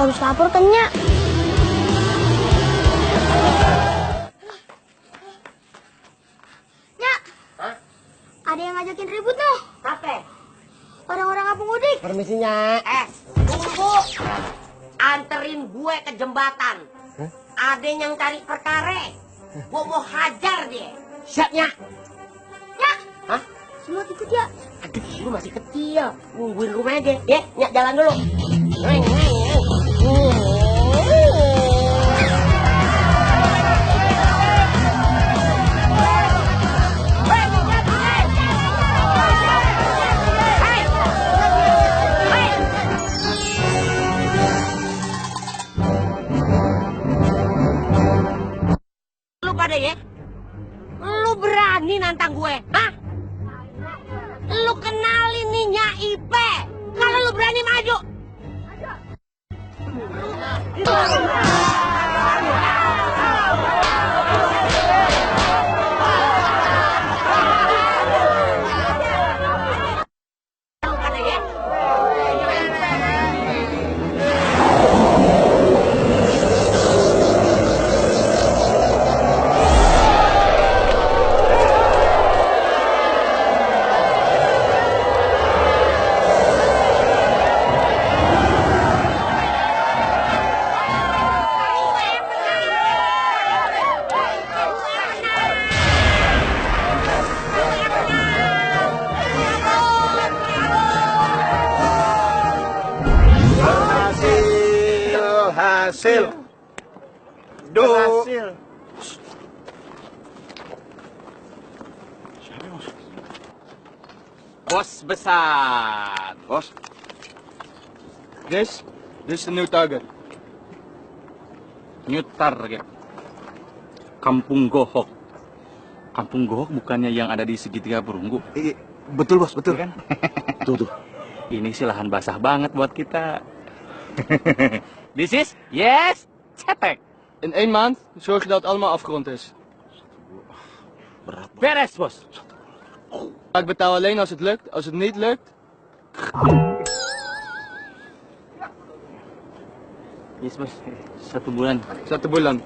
harus lapor ke Nya. Nya, ada yang ngajakin ribut noh. Apa? Orang-orang kampung Udik. Permisinya. Tunggu. Anterin gue ke jembatan. Ada yang cari perkara. Gue mau hajar dia. Siapnya. Nya, Hah? semua ikut ya. Aduh, lu masih kecil. Nungguin rumah aja. Ya, Nyak jalan dulu. Neng, neng, neng. Lu pada ya? Lu berani nantang gue, hah? Lu kenalin nih Nyak Ipe. Kalau lu berani maju. Lu pada ya? Hasil. Berhasil. Bos besar. Boss, this is the new target. New target. Kampung Gohok. Kampung Gohok bukannya yang ada di segitiga perunggu? Betul bos, betul Kan? Tuh. Ini sih lahan basah banget buat kita. This is yes, cetek. In 1 maand zorg je dat het allemaal afgerond is. Beres, bos. Ik betaal alleen als het lukt. Als het niet lukt, Yes, bos. 1 bulan. 1 bulan.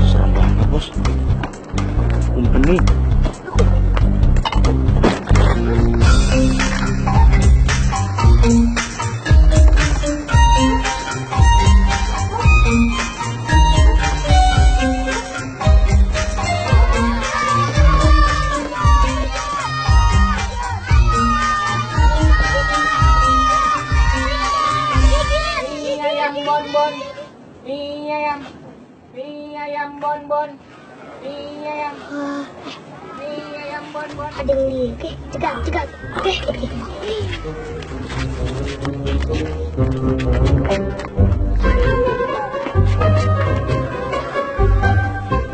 Serem banget, bos. Company. Ada yang lihat. Oke, cegat. Oke.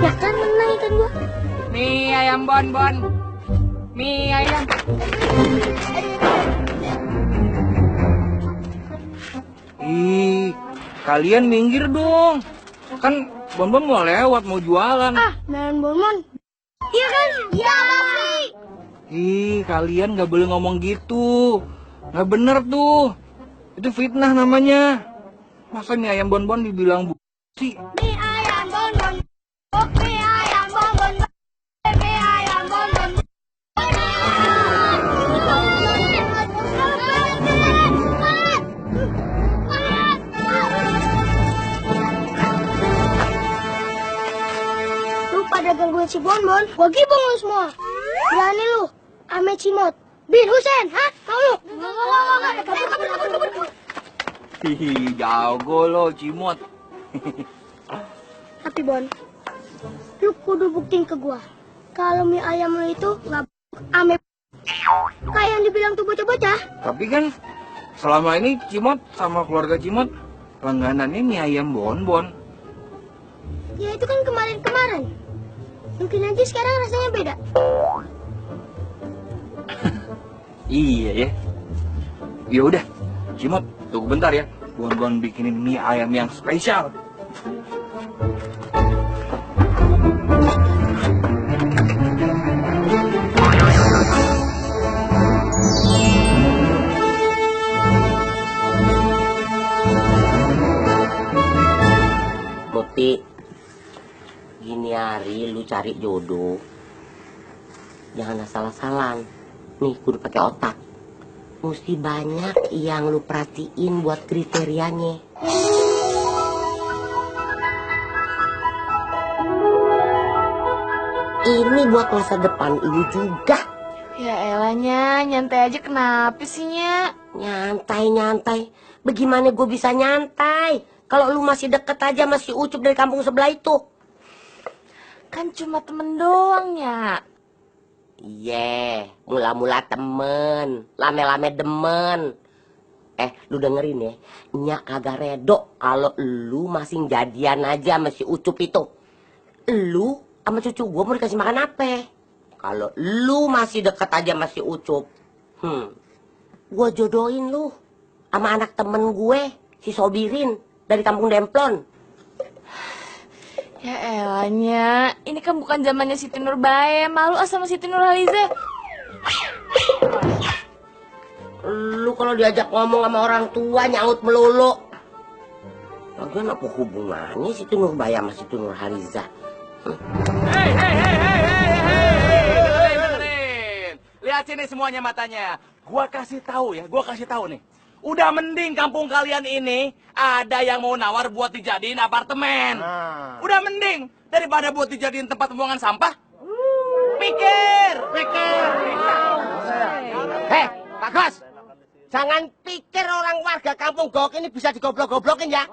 Ya kan menang ikan gua. Mie ayam bonbon. Mie ayam. Ih, kalian minggir dong. Kan Bonbon mau lewat, mau jualan. Beneran Bonbon. Iya kan? Iya. Ih, kalian nggak boleh ngomong gitu. Nggak bener tuh. Itu fitnah namanya. Masa mie ayam Bonbon dibilang sih? Mie ayam Bonbon. Mie ayam Bonbon. Mie ayam Bonbon. Lu pada gangguin si Bonbon, gua gibong lu semua. Berani lu, ame Cimot. Bin Husen, hah? Mau lu? Kabur. Hihi, jago lo Cimot. Tapi Bon, lu kudu buktiin ke gua kalau mie ayam lu itu nggak ame kayak yang dibilang tuh bocah-bocah. Tapi kan selama ini Cimot sama keluarga Cimot langganannya mie ayam Bonbon. Ya itu kan kemarin-kemarin. Mungkin aja sekarang rasanya beda. Iya ya. Ya udah, Cimot, tunggu bentar ya. Bonbon bikinin mie ayam yang spesial. lu cari jodoh, jangan asal-asalan. Nih, kudu pakai otak. Mesti banyak yang lu perhatiin buat kriterianya. Ini buat masa depan lu juga. Ya elahnya, nyantai aja kenapa sih, Nya? Nyantai. Bagaimana gue bisa nyantai kalau lu masih deket aja masih Ucup dari kampung sebelah itu? Kan cuma temen doang, Nya. Iya, mula-mula temen, lame-lame demen. Lu dengerin ya, Nya kagak redo kalau lu masih jadian aja sama si Ucup itu. Lu sama cucu gue mau dikasih makan apa? Kalau lu masih deket aja sama si Ucup, gue jodohin lu sama anak temen gue, si Sobirin dari kampung Demplon. Ya elahnya, ini kan bukan zamannya Siti Nurbae. Malu sama Siti Nurhaliza. Lu kalau diajak ngomong sama orang tua nyaut melulu. Lagian apa hubungannya Siti Nurbae sama Siti Nurhaliza? Hei, dengerin. Lihat sini semuanya matanya. Gua kasih tahu nih. Udah mending kampung kalian ini ada yang mau nawar buat dijadiin apartemen. Udah mending daripada buat dijadiin tempat pembuangan sampah. Pikir. Hei, Pak Gos, jangan pikir orang warga kampung Gok ini bisa digoblok-goblokin ya.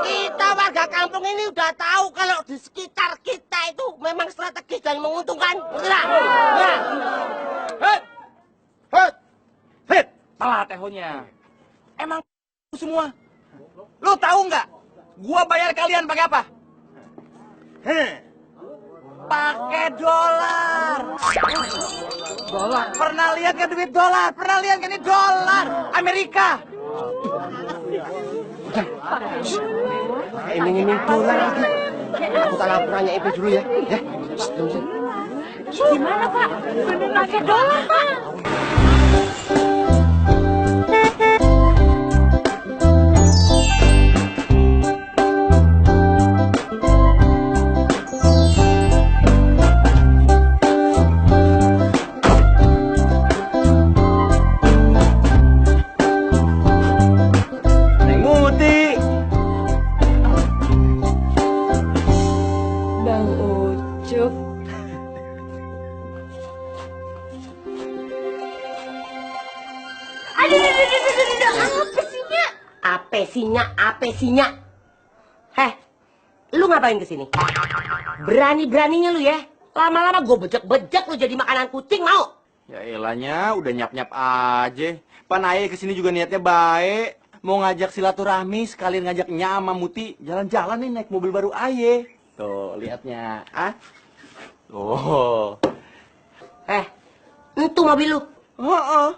Kita warga kampung ini udah tahu kalau di sekitar kita itu memang strategis dan menguntungkan. Betul nggak? Hit, salah tehonya. Emang semua. Lu tahu nggak? Gua bayar kalian pakai apa? Pakai dolar. Dolar. Pernah lihat kan duit dolar? Pernah lihat kan ini dolar Amerika? Ini dolar lagi. Kita laporannya IP dulu ya. Gimana, Pak? Bener pakai dolar, Pak. Neng Muti. Bang Ucup. Apesinya. Heh, lu ngapain kesini? Berani-beraninya lu ya. Lama-lama gue bejek-bejek lu jadi makanan kucing mau. Ya elahnya udah nyap-nyap aja. Pan Aye kesini juga niatnya baik. Mau ngajak silaturahmi sekalian ngajak Nya sama Muti jalan-jalan nih naik mobil baru Aye. Tuh liatnya, ah? Oh. Itu mobil lu. Oh.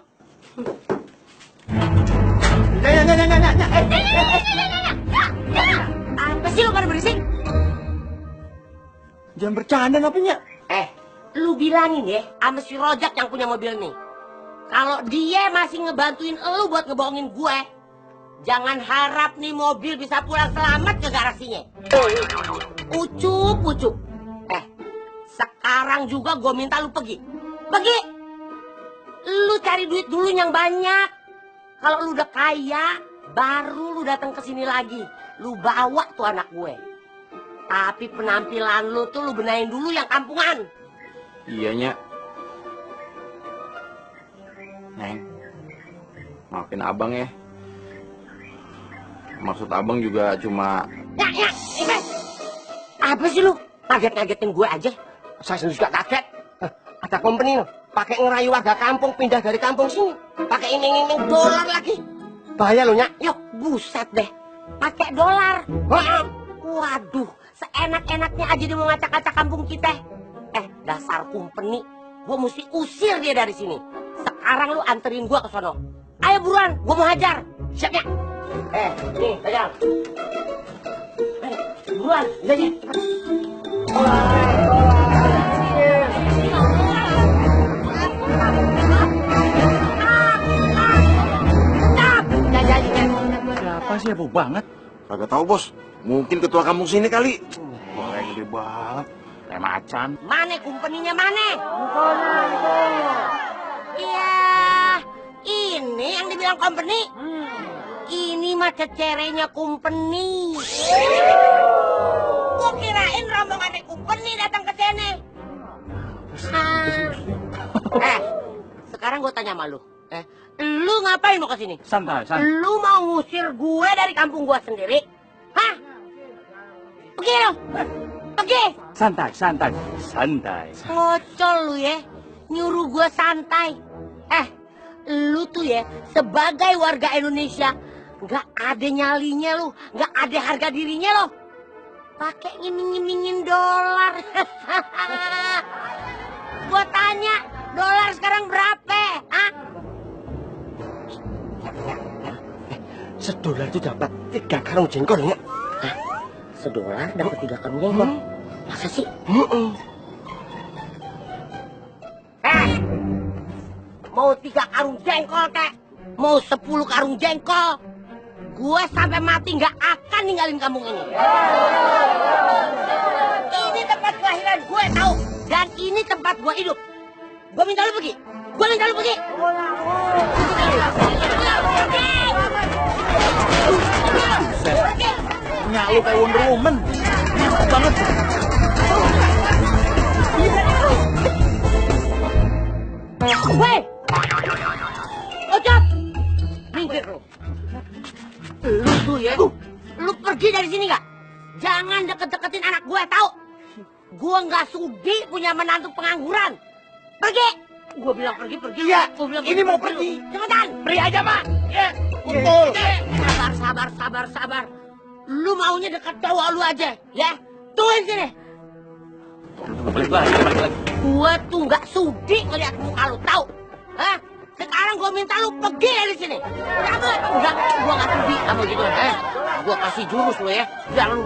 Apa sih lu pada berisik? Jangan bercanda ngapain ya? Lu bilangin ya sama si Rojak yang punya mobil nih. Kalau dia masih ngebantuin lu buat ngebohongin gue, jangan harap nih mobil bisa pulang selamat ke garasinya. Ucup. Sekarang juga gue minta lu pergi. Lu cari duit dulu yang banyak. Kalau lu udah kaya, baru lu datang ke sini lagi. Lu bawa tuh anak gue. Tapi penampilan lu tuh lu benahin dulu yang kampungan. Iya, Nya. Neng, maafin abang ya. Maksud abang juga cuma... Ya. Apa sih lu? Kaget-kagetin gue aja. Saya sendiri juga kaget. Ada company lo, pakai ngerayu warga kampung pindah dari kampung sini. Pakai iming-iming dolar lagi. Bahaya lo, Nyak. Yuk, buset deh. Pakai dolar. Waduh, seenak-enaknya aja dia mau ngacak-ngacak kampung kita. Dasar company. Gue mesti usir dia dari sini. Sekarang lu anterin gue ke sono. Ayo buruan, gue mau hajar. Siap, Nyak? Nih, pegang. Buruan, jadi. Siapa sih heboh banget? Kagak tahu bos. Mungkin ketua kampung sini kali. Boleh gede banget. Kayak macan. Mana kumpeninya mana? Iya, ini yang dibilang company. Ini mah cecerenya kumpeni. Gua kirain rombongannya kumpeni datang ke sini. Sekarang gue tanya sama lu. Lu ngapain mau ke sini? Santai, santai. Lu mau ngusir gue dari kampung gue sendiri? Hah? Pergi lu. Pergi. Santai, santai. Santai. Ngocol lu ya. Nyuruh gue santai. Lu tuh ya sebagai warga Indonesia nggak ada nyalinya lu, nggak ada harga dirinya lo. Pakai ngiming-ngimingin dolar. Gua tanya, dolar sekarang berapa? Hah? Sedolar itu dapat 3 karung jengkol ya? Hah? Sedolar dapat 3 karung jengkol? Masa sih? Mau 3 karung jengkol kek? Mau 10 karung jengkol? Gue sampai mati nggak akan ninggalin kampung ini. Ini tempat kelahiran gue tahu, dan ini tempat gue hidup. Gue minta lu pergi. Gue minta lu pergi. Nyalu kayak Wonder Woman. Enak banget. Weh! Ojot! Minggir lu. Lu tuh ya, lu pergi dari sini gak? Jangan deket-deketin anak gue, tahu? Gue nggak sudi punya menantu pengangguran. Pergi! Gue bilang pergi. Iya, Bilang ini mau pergi. Cepetan! Beri aja, Mak. Ya, Betul. Sabar. Lu maunya dekat cowok lu aja, ya? Tungguin sini. balik lagi. Gue tuh nggak sudi ngeliat muka lu, tahu? Hah? Sekarang gue minta lu pergi dari sini. Cabut. Enggak, gue nggak sudi sama gitu. Gue kasih jurus lu ya. Jangan lu.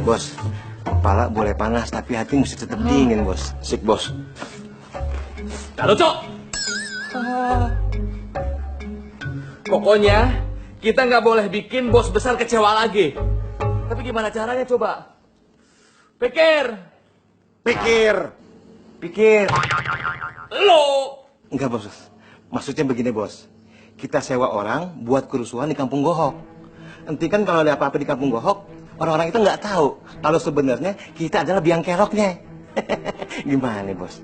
Bos, kepala boleh panas tapi hati mesti tetap dingin, Bos. Sik, Bos. Lalu, Cok. Pokoknya kita nggak boleh bikin bos besar kecewa lagi. Tapi gimana caranya coba? Pikir. Lo. Enggak, Bos. Maksudnya begini, Bos. Kita sewa orang buat kerusuhan di Kampung Gohok. Nanti kan kalau ada apa-apa di Kampung Gohok, orang-orang itu nggak tahu kalau sebenarnya kita adalah biang keroknya. Gimana, Bos?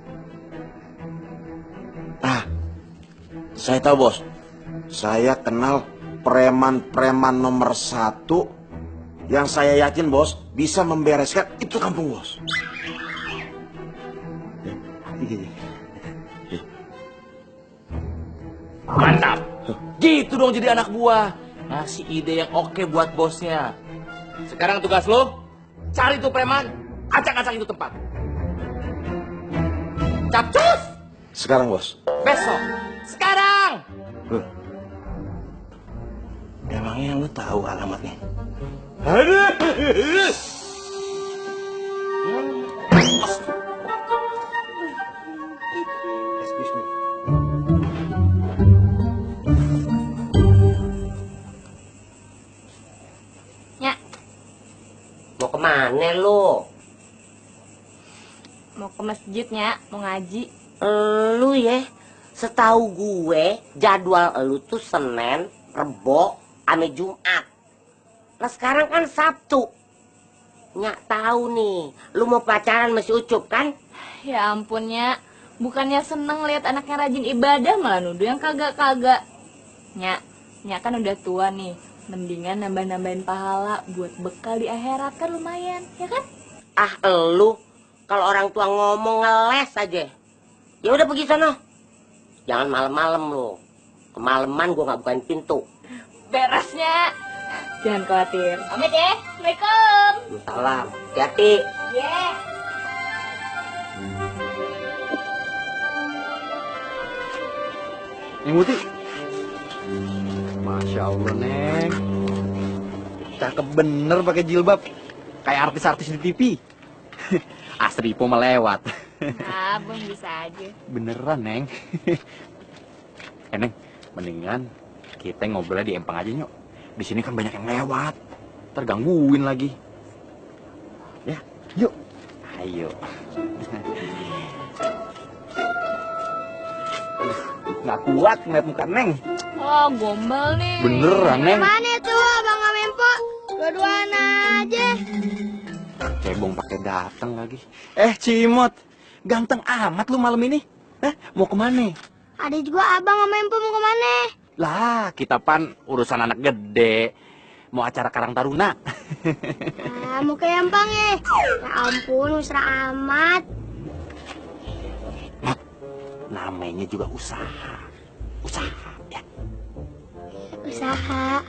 Saya tahu, Bos. Saya kenal preman-preman nomor 1 yang saya yakin, Bos, bisa membereskan itu kampung, Bos. Mantap. Gitu dong jadi anak buah. Ngasih ide yang oke buat bosnya. Sekarang tugas lo, cari tuh preman, acak-acak itu tempat. Capcus! Sekarang, Bos. Besok. Sekarang! Loh. Emangnya lu tahu alamatnya? Aduh! Excuse me. Ya, Mau kemana lu? mau ke masjidnya, mau ngaji. Lu ya, setahu gue jadwal lu tuh Senin, Rebo, ame Jumat. Nah sekarang kan Sabtu. Nyak tahu nih, lu mau pacaran masih Ucup kan? Ya ampunnya, bukannya seneng lihat anaknya rajin ibadah malah nuduh yang kagak-kagak. Nyak kan udah tua nih, mendingan nambah-nambahin pahala buat bekal di akhirat kan lumayan, ya kan? Lu kalau orang tua ngomong ngeles aja. Ya udah pergi sana. Jangan malam-malam lu. Kemalaman gua nggak bukain pintu. Beresnya. Jangan khawatir. Pamit ya. Assalamualaikum. Salam. Hati-hati. Yeah. Neng Muti. Masya Allah, Neng. Cakep bener pakai jilbab. Kayak artis-artis di TV. Asripo melewat. Abang bisa aja. Beneran, Neng. Neng, mendingan kita ngobrolnya di empang aja, Nyok. Di sini kan banyak yang lewat. Tergangguin lagi. Ya, yuk. Ayo. Aduh, nggak kuat ngeliat muka Neng. Oh, gombal nih. Beneran, Neng. Mana tuh Abang sama Empo? Dua-duaan aja. Cebong pakai datang lagi. Cimot. Ganteng amat lu malam ini. Mau kemana? Ada juga Abang sama Empo mau kemana? Lah, kita pan urusan anak gede. Mau acara Karang Taruna. Mau ke Empang ya? Ya ampun, mesra amat. Namanya juga usaha. Usaha, ya. Usaha.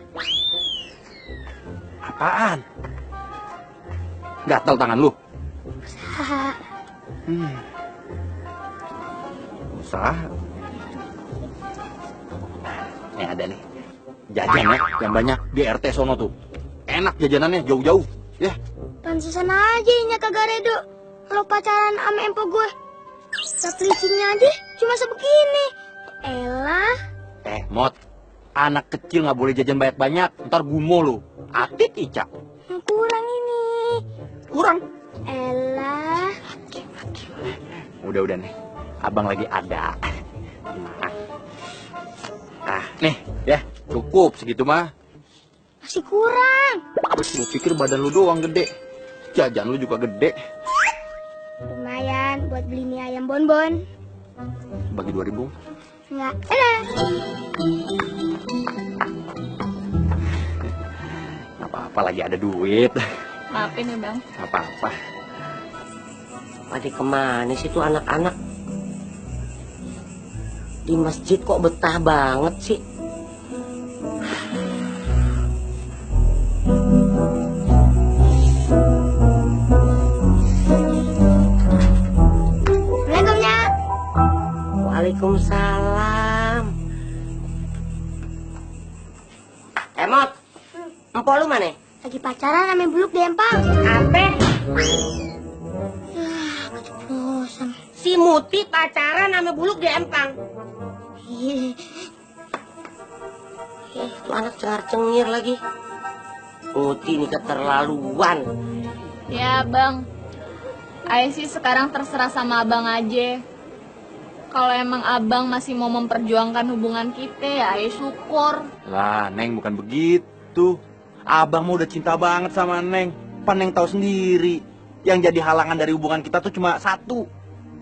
Apaan? Gatel tangan lu? Usaha. Usaha. Nih ada nih. Jajan ya, yang banyak di RT sono tuh. Enak jajanannya, jauh-jauh. Ya. Pantesan aja Inya kagak redo. Kalau pacaran sama Empo gue. Tak licingnya aja cuma sebegini. Elah. Mot. Anak kecil nggak boleh jajan banyak-banyak. Ntar gumo lu. Atit Ica. Kurang ini. Kurang. Elah. Udah nih. Abang lagi ada. Nih, ya. Cukup segitu mah. Masih kurang. Lu pikir badan lu doang gede. Jajan lu juga gede. Lumayan buat beli mie ayam bonbon. Bagi 2.000. Enggak. Elah. Apa-apa lagi ada duit. Maafin ya, Bang. Apa-apa. Pada kemana sih tuh anak-anak? Di masjid kok betah banget sih? Assalamualaikum, Nyak. Waalaikumsalam. Mot, empo lu mana? Lagi pacaran sama Buluk di Empang. Apa? Keceplosan. Si Muti pacaran sama Buluk di Empang. Itu anak cengar-cengir lagi. Muti ini keterlaluan. Ya, Bang. Ayah sih sekarang terserah sama Abang aja. Kalau emang Abang masih mau memperjuangkan hubungan kita, ya Ayah syukur. Lah, Neng bukan begitu. Abang mau udah cinta banget sama Neng. Pan Neng tahu sendiri. Yang jadi halangan dari hubungan kita tuh cuma satu.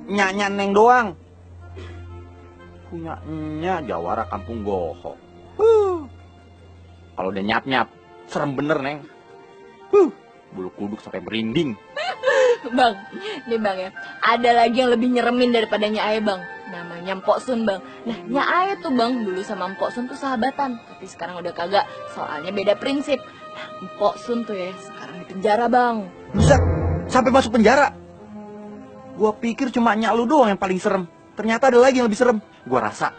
Nyak Neng doang. Punyanya jawara kampung Goho. Kalau udah nyap-nyap, serem bener, Neng. Bulu kuduk sampai merinding. Bang, nih Bang ya, ada lagi yang lebih nyeremin daripada Nya Ayah, Bang. Namanya Mpok Sun, Bang. Nah, Nya Ayah tuh, Bang, dulu sama Mpok Sun tuh sahabatan. Tapi sekarang udah kagak, soalnya beda prinsip. Nah, Mpok Sun tuh ya, sekarang di penjara, Bang. Bisa sampai masuk penjara. Gua pikir cuma Nyak lu doang yang paling serem. Ternyata ada lagi yang lebih serem. Gua rasa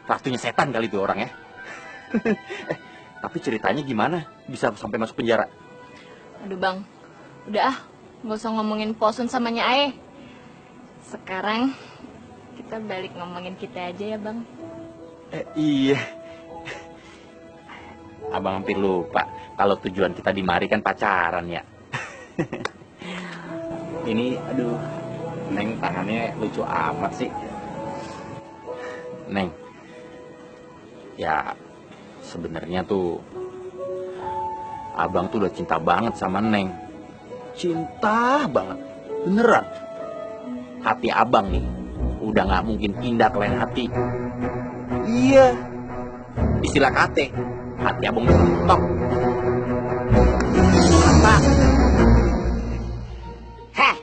ratunya setan kali itu orang ya. Tapi ceritanya gimana bisa sampai masuk penjara? Aduh, Bang. Udah ah, nggak usah ngomongin Mpok Sun sama Nya Ayah. Sekarang kita balik ngomongin kita aja ya, Bang. Iya. Abang hampir lupa kalau tujuan kita di mari kan pacaran ya. Ini aduh, Neng tangannya lucu amat sih. Neng. Ya sebenarnya tuh Abang tuh udah cinta banget sama Neng. Cinta banget. Beneran. Hati Abang nih udah nggak mungkin pindah ke lain hati. Iya. Istilah kate, hati Abang mentok. Apa? Heh,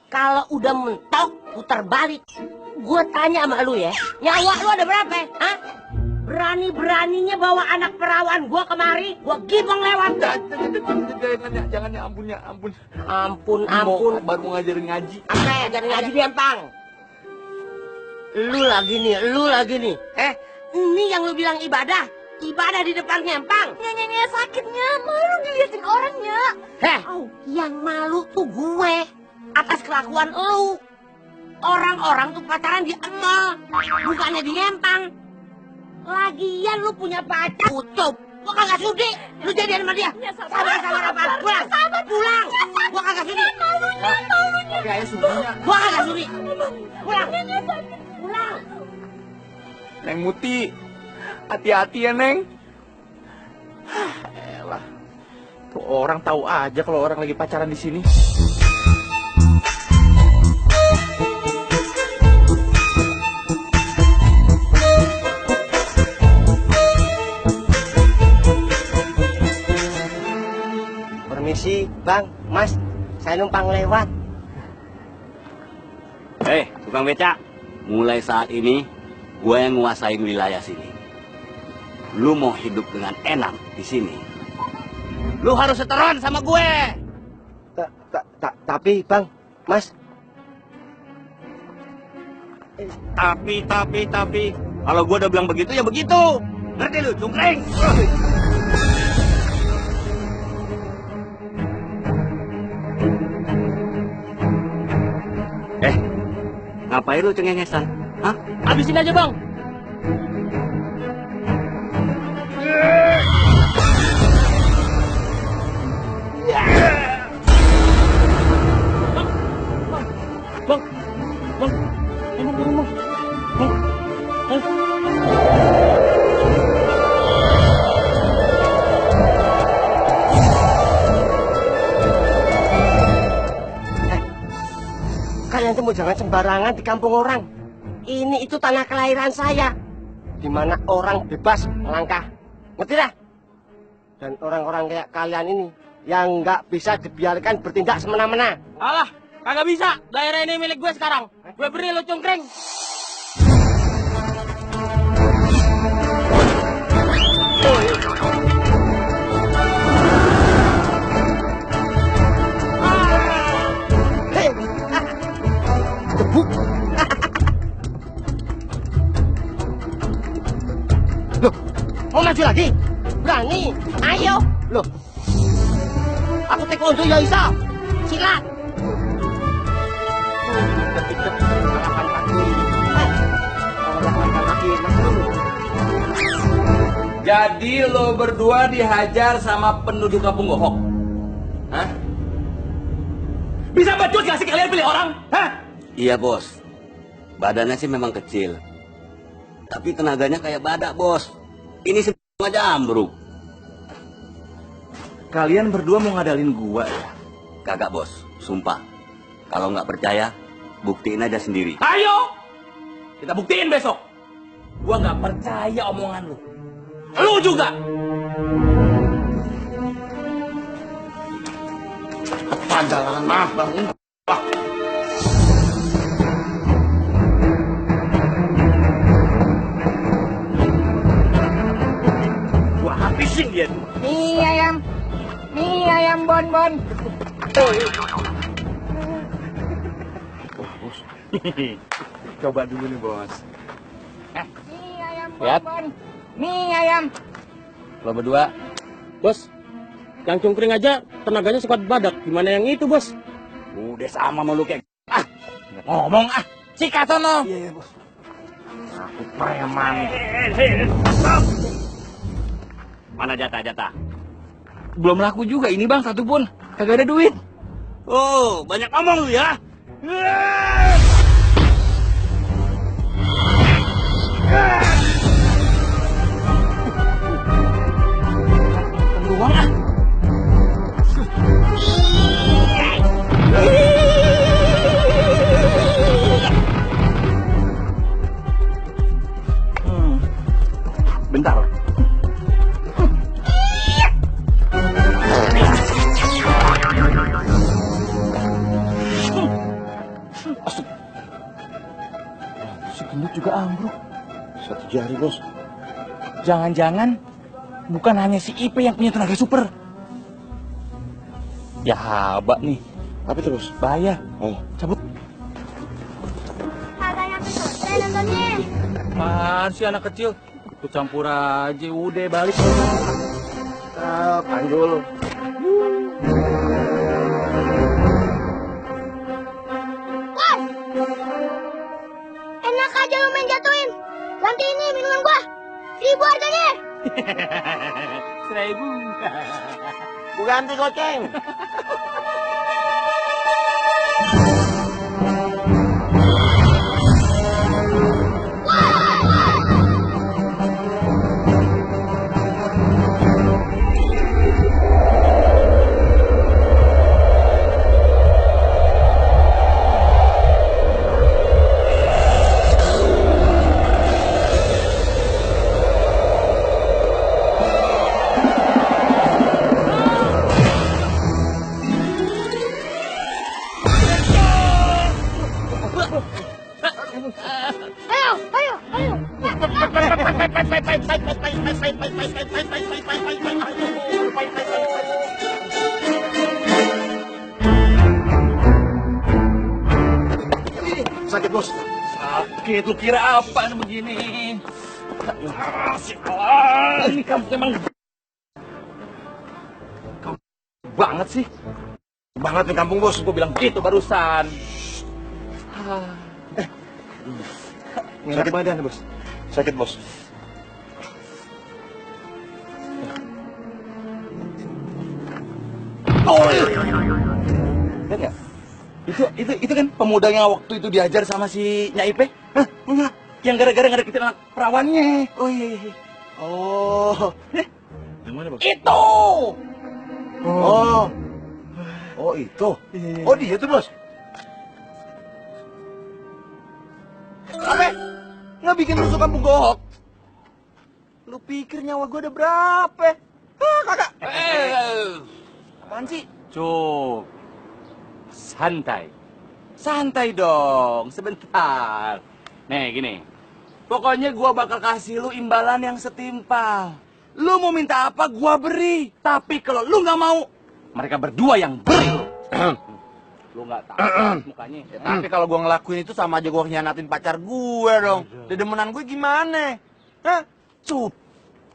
kalau udah mentok, putar balik. Gue tanya sama lu ya, nyawa lu ada berapa? Hah? Berani-beraninya bawa anak perawan gua kemari, gua gibeng lewat. Jangan ya, ampun ya, ampun. Ampun. Baru mau ngajarin ngaji. Apa ngajarin ngaji di Empang? Lu lagi nih. Ini yang lu bilang ibadah? Ibadah di depan Empang? Nyanyi sakitnya, malu diliatin orangnya. Yang malu tuh gue atas kelakuan lu. Orang-orang tuh pacaran di mall, bukannya di Empang. Lagian lu punya pacar ucup. Gua kagak sudi lu jadian sama dia. Sabar apa? Pulang. Gua kagak sudi. Tapi ayah sungguhnya. Gua kagak sudi. Pulang. Neng Muti, hati-hati ya Neng. Elah, tuh orang tahu aja kalau orang lagi pacaran di sini. Permisi, Bang, Mas, saya numpang lewat. Tukang becak, mulai saat ini gue yang nguasain wilayah sini. Lu mau hidup dengan enak di sini, lu harus setoran sama gue. Tapi, Bang, Mas. Tapi, kalau gue udah bilang begitu ya begitu. Ngerti lu, cungkring? Ngapain lu cengengesan? Hah? Habisin aja, Bang. Kalian tuh jangan sembarangan di kampung orang. Ini itu tanah kelahiran saya, di mana orang bebas melangkah. Ngerti dah? Dan orang-orang kayak kalian ini yang nggak bisa dibiarkan bertindak semena-mena. Alah, kagak bisa. Daerah ini milik gue sekarang. Gue beri lu cungkring. Gebuk. Loh, mau maju lagi? Berani? Ayo. Loh, aku taekwondo ya bisa. Silat. Jadi lo berdua dihajar sama penduduk kampung Gohok? Hah? Bisa becut gak sih kalian pilih orang? Hah? Iya bos, badannya sih memang kecil, tapi tenaganya kayak badak bos. Ini aja ambruk. Kalian berdua mau ngadalin gua ya? Kagak bos, sumpah. Kalau nggak percaya, buktiin aja sendiri. Ayo, kita buktiin besok. Gua nggak percaya omongan lu. Lu juga. Pandangan maaf bang. Gua habisin dia. Nih ayam bon. Coba dulu nih bos. Nih ayam Lihat. bon. Nih ayam. Lo berdua. Bos, yang cungkring aja tenaganya sekuat badak. Gimana yang itu, Bos? Udah sama sama lu kayak ngomong sikat sono. Iya bos. Aku preman. Mana jatah? Belum laku juga ini bang, satu pun. Kagak ada duit. Oh, banyak ngomong lu ya. Peluang ah. Bentar. Si gendut juga ambruk. Satu jari bos. Jangan-jangan bukan hanya si Ipe yang punya tenaga super. Ya haba nih. Apa terus? Bahaya. Oh. Cabut. Kagak nyampe selesai nontonnya. Apaan sih anak kecil? Ikut campur aja, udah balik. Panjul. Wah! Enak aja lu main jatuhin. Ganti ini minuman gua. 1.000 harganya. 1.000. Gua ganti goceng. Ayo, ayo, ayo. Sakit, Bos. Sakit, lu kira apaan begini? Si Allah, ini kamu emang kamu banget sih. Banget nih kampung, Bos. Gue bilang gitu barusan. Sakit badan, Bos. Sakit, Bos. Oh, lihat nggak? Itu kan pemuda yang waktu itu diajar sama si Nyaipe. Hah? Enggak. Yang gara-gara ngedeketin anak perawannya. Oh iya. Oh. Yang mana, Bos? Itu. Oh. Oh itu. Oh dia tuh, Bos. Apa? Nggak bikin rusuh kampung Gohok? Lu pikir nyawa gue ada berapa? Hah, kagak. Apaan sih? Cuk. Santai. Santai dong, sebentar. Nih, gini. Pokoknya gua bakal kasih lu imbalan yang setimpal. Lu mau minta apa, gua beri. Tapi kalau lu nggak mau, mereka berdua yang beri lu. Lu nggak tahu mukanya. Ya, tapi kalau gua ngelakuin itu sama aja gua khianatin pacar gue dong. Dedemenan gue gimana? Hah? Cup,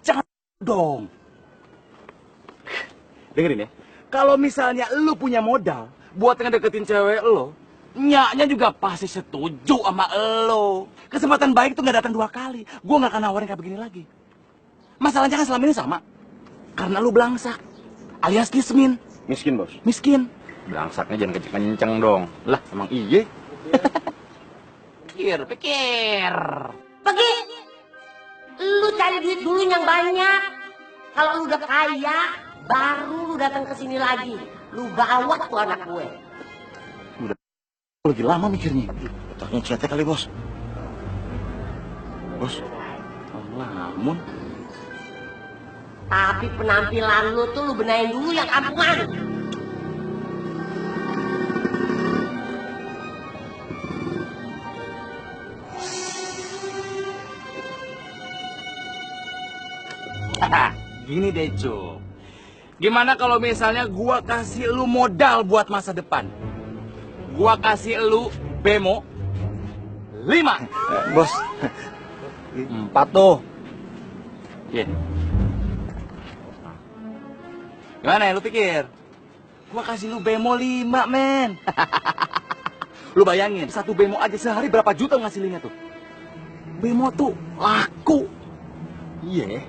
jangan dong. Dengerin ya. Kalau misalnya lu punya modal buat ngedeketin cewek lo, nyaknya juga pasti setuju sama lo. Kesempatan baik tuh nggak datang 2 kali. Gue nggak akan nawarin kayak begini lagi. Masalahnya kan selama ini sama. Karena lu belangsak, alias kismin. Miskin, Bos. Miskin. Belangsaknya jangan kenceng-kenceng dong. Lah, emang iya. Pikir. Pergi. Lu cari duit dulu yang banyak. Kalau lu udah kaya, baru lu datang ke sini lagi. Lu bawa tuh anak gue. Lagi lama mikirnya. Otaknya cetek kali, Bos. Bos. Lamun. Tapi penampilan lu tuh lu benahin dulu yang kampungan. Gini deh, Cuk. Gimana kalau misalnya gua kasih lu modal buat masa depan? Gua kasih lu bemo 5. Bos. 4 tuh. Iya. Gimana ya, lu pikir? Gua kasih lu bemo 5, men. Lu bayangin, satu bemo aja sehari berapa juta ngasilinnya tuh? Bemo tuh laku. Iya.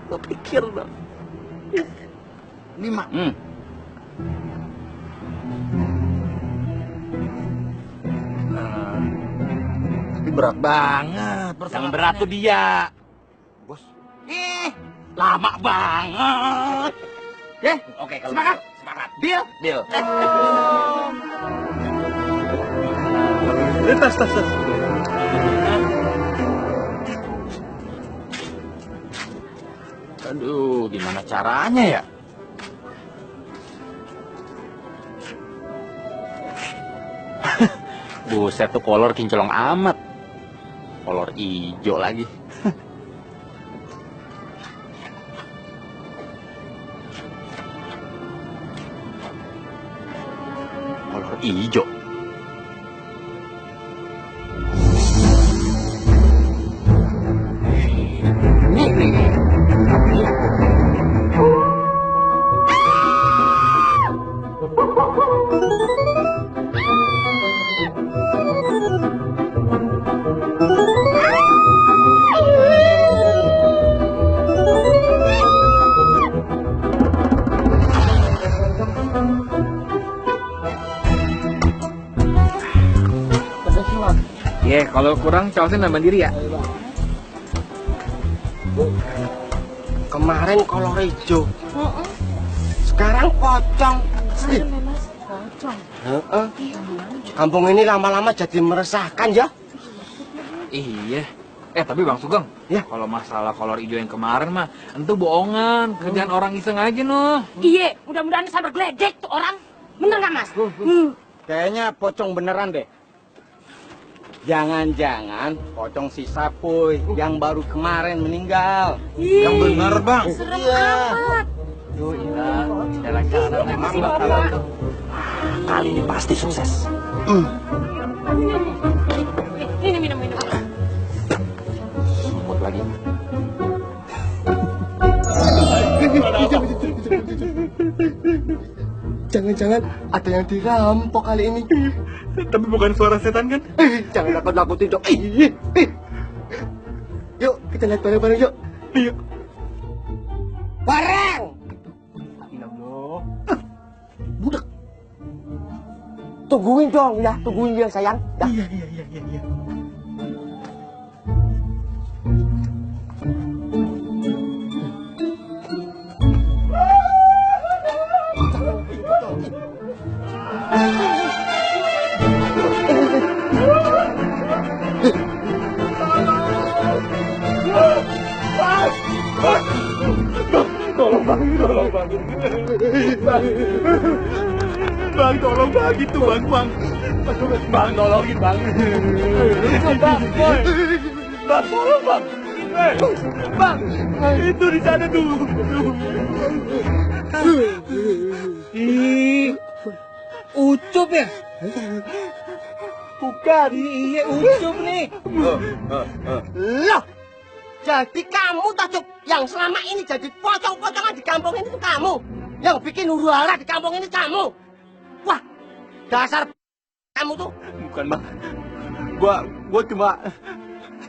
Lu pikir dong. 5. Tapi berat banget. Yang berat tuh dia. Bos. Lama banget. Oke, kalau semangat. Deal. Tas. Aduh, gimana caranya ya? Buset tuh kolor kinclong amat. Kolor ijo lagi. ijo. Kalau kurang cawasin nambah diri ya. Kemarin kolor hijau. Sekarang pocong. Kampung ini lama-lama jadi meresahkan ya. Iya. Tapi Bang Sugeng, ya kalau masalah kolor hijau yang kemarin mah, itu bohongan, kerjaan orang iseng aja noh. Iya, mudah-mudahan sampai geledek tuh orang. Bener nggak Mas? Kayaknya pocong beneran deh. Jangan-jangan pocong si Sapuy yang baru kemarin meninggal. Yang bener, Bang. Serem amat. Cara-cara memang bakal kali ini pasti sukses. Ini minum. Semput lagi. Jangan-jangan ada yang dirampok kali ini. Tapi bukan suara setan kan? Jangan nakut-nakutin dong. Yuk, kita lihat bareng-bareng yuk. Iya. Bareng! Ya Allah. Budak. Tungguin dong ya, tungguin ya sayang. Ya. Iya. Bang, tolong bang, itu bang. Bang, tolongin bang. Bang, tolong bang. Bang, itu di sana tuh. Ucup ya? Bukan, iya Ucup nih. Loh, jadi kamu Tajuk yang selama ini jadi pocong-pocongan di kampung ini tuh kamu. Yang bikin huru hara di kampung ini kamu. Wah, dasar kamu tuh. Bukan bang, gua cuma.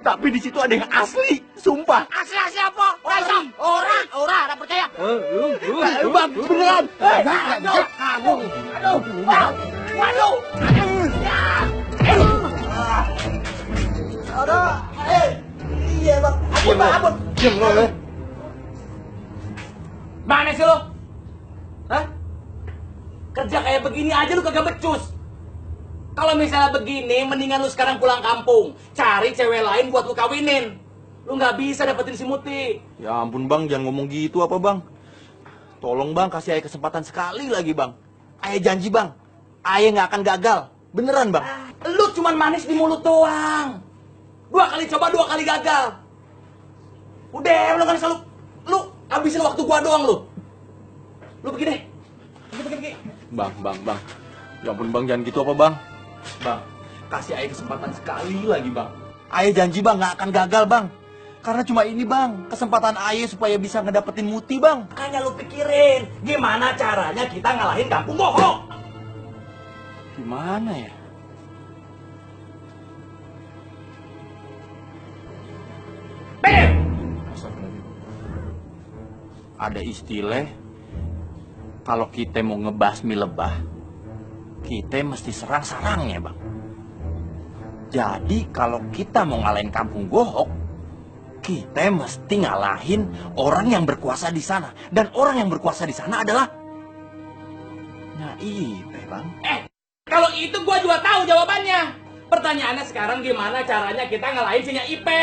Tapi di situ ada yang asli, sumpah. Asli apa? Orang percaya. Bang, beneran. Kamu. Waduh. Iya bang. Ampun. Diam lo. Mana sih lo? Hah? Kerja kayak begini aja lu kagak becus. Kalau misalnya begini, mendingan lu sekarang pulang kampung. Cari cewek lain buat lu kawinin. Lu nggak bisa dapetin si Muti. Ya ampun bang, jangan ngomong gitu apa bang. Tolong bang, kasih ayah kesempatan sekali lagi bang. Ayah janji bang, ayah nggak akan gagal. Beneran bang. Lu cuman manis di mulut doang. 2 kali coba, 2 kali gagal. Udah, lu kan selalu lu habisin waktu gua doang lu. Lu pergi deh. Pergi. Bang. Ya ampun bang, jangan gitu apa bang. Bang, kasih ayah kesempatan sekali lagi bang. Ayah janji bang, nggak akan gagal bang. Karena cuma ini bang, kesempatan ayah supaya bisa ngedapetin Muti bang. Makanya lu pikirin, gimana caranya kita ngalahin kampung bohong. Gimana ya? Ada istilah, kalau kita mau ngebasmi lebah, kita mesti serang sarangnya bang. Jadi kalau kita mau ngalahin kampung Gohok, kita mesti ngalahin orang yang berkuasa di sana. Dan orang yang berkuasa di sana adalah Ipe bang. Kalau itu gua juga tahu jawabannya. Pertanyaannya sekarang gimana caranya kita ngalahin si Ipe?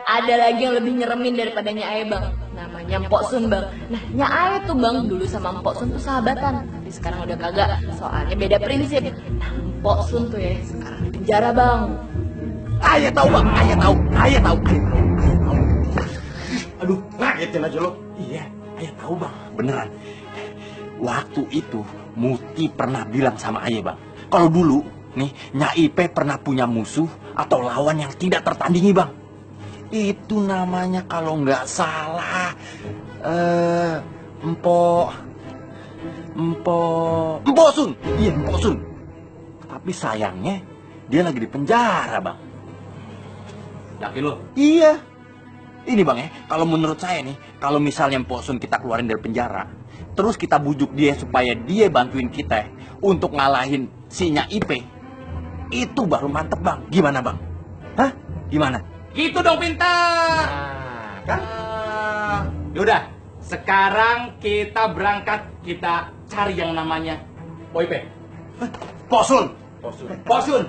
Ada lagi yang lebih nyeremin daripada Nyai Bang. Namanya Mpok Sun Bang. Nah Nyai tuh Bang dulu sama Mpok Sun tuh sahabatan. Tapi sekarang udah kagak. Soalnya beda prinsip. Nah Mpok Sun tuh ya sekarang di penjara Bang. Ayah tahu bang, ayah tahu. Aduh, ngagetin aja lo. Iya, Ayah tahu bang, beneran. Waktu itu Muti pernah bilang sama ayah bang, kalau dulu nih Nyai Ipe pernah punya musuh atau lawan yang tidak tertandingi bang. Itu namanya kalau nggak salah Empok Sun. Iya, Empok Sun. Tapi sayangnya dia lagi di penjara bang. Yakin lo? Iya. Ini bang ya, kalau menurut saya nih, kalau misalnya Empok Sun kita keluarin dari penjara, terus kita bujuk dia supaya dia bantuin kita untuk ngalahin si Nyai Ipe, itu baru mantep bang. Gimana bang? Hah? Gimana? Gitu dong pintar. Kan? Yaudah, sekarang kita berangkat, kita cari yang namanya Boype. Posun. Posun.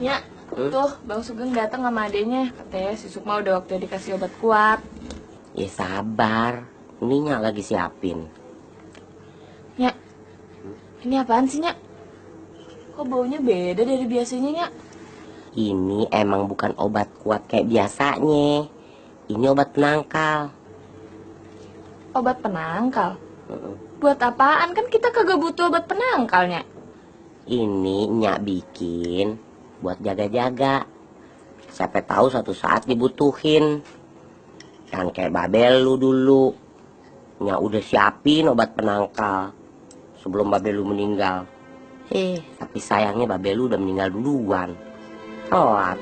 Ya, tuh Bang Sugeng datang sama adenya. Katanya si Sukma udah waktu dikasih obat kuat. Ya sabar, ini Nyak lagi siapin. Nyak, ini apaan sih Nyak? Kok baunya beda dari biasanya Nyak? Ini emang bukan obat kuat kayak biasanya. Ini obat penangkal. Obat penangkal? Buat apaan? Kan kita kagak butuh obat penangkalnya. Ini Nyak bikin buat jaga-jaga. Siapa tahu suatu saat dibutuhin. Kan kayak Babel lu dulu. Nyak udah siapin obat penangkal sebelum Babel lu meninggal. Tapi sayangnya Babel lu udah meninggal duluan. Telat.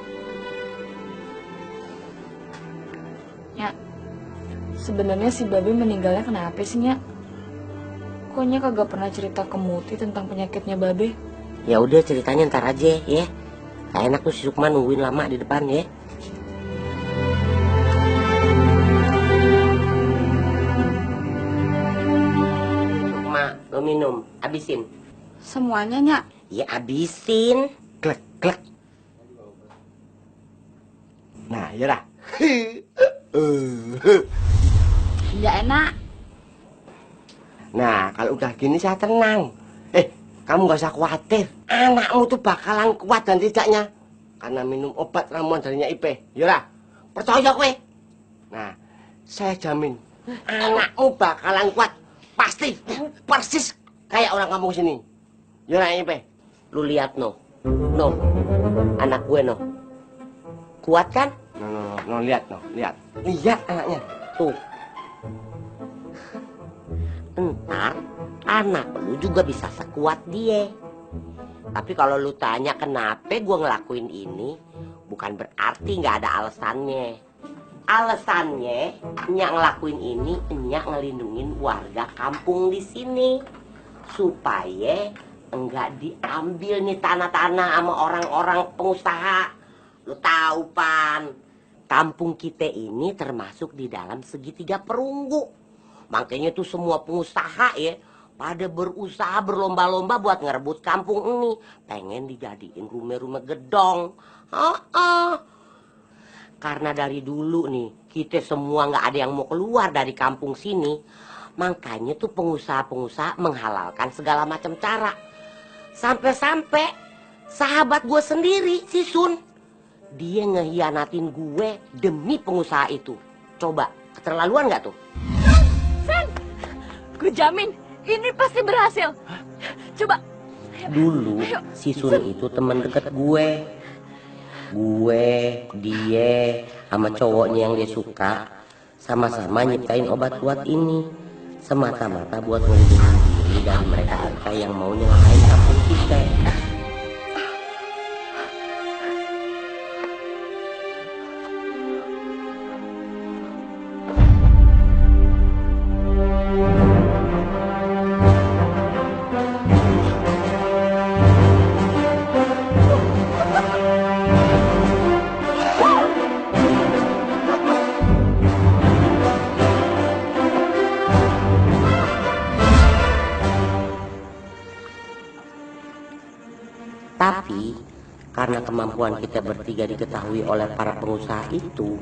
Nyak, sebenarnya si Babe meninggalnya kenapa sih Nyak? Kok Nyak kagak pernah cerita ke Muti tentang penyakitnya Babe? Ya udah ceritanya ntar aja ya. Gak enak tuh si Sukma nungguin lama di depan ya. Sukma, lo minum, abisin. Semuanya, Nyak. Ya abisin. Klek, klek. Nah, yaudah. Nggak enak. Nah, kalau udah gini saya tenang. Kamu gak usah khawatir. Anakmu tuh bakalan kuat dan tidaknya. Karena minum obat ramuan dari Nyai Ipe. Yaudah, percaya kowe. Nah, saya jamin. Anakmu bakalan kuat. Pasti, persis kayak orang kampung sini. Yaudah Nyai Ipe, lu lihat no. No, anak gue no. Kuat kan? No, lihat no, lihat. Lihat anaknya, tuh. Entar anak lu juga bisa sekuat dia. Tapi kalau lu tanya kenapa gue ngelakuin ini, bukan berarti nggak ada alasannya. Alasannya Nyak ngelakuin ini, Nyak ngelindungin warga kampung di sini supaya enggak diambil nih tanah-tanah sama orang-orang pengusaha. Lu tahu Pan, kampung kita ini termasuk di dalam segitiga perunggu. Makanya tuh semua pengusaha ya pada berusaha berlomba-lomba buat ngerebut kampung ini. Pengen dijadiin rumah-rumah gedong. Karena dari dulu nih kita semua nggak ada yang mau keluar dari kampung sini. Makanya tuh pengusaha-pengusaha menghalalkan segala macam cara. Sampai-sampai sahabat gue sendiri, si Sun, dia ngehianatin gue demi pengusaha itu. Coba, keterlaluan nggak tuh? Gue jamin ini pasti berhasil. Coba. Dulu si Sun itu teman dekat gue. Dia sama cowoknya yang dia suka sama-sama nyiptain obat kuat ini semata-mata buat melindungi diri dari mereka yang mau nyelakain kampung kita. Tapi karena kemampuan kita bertiga diketahui oleh para pengusaha itu,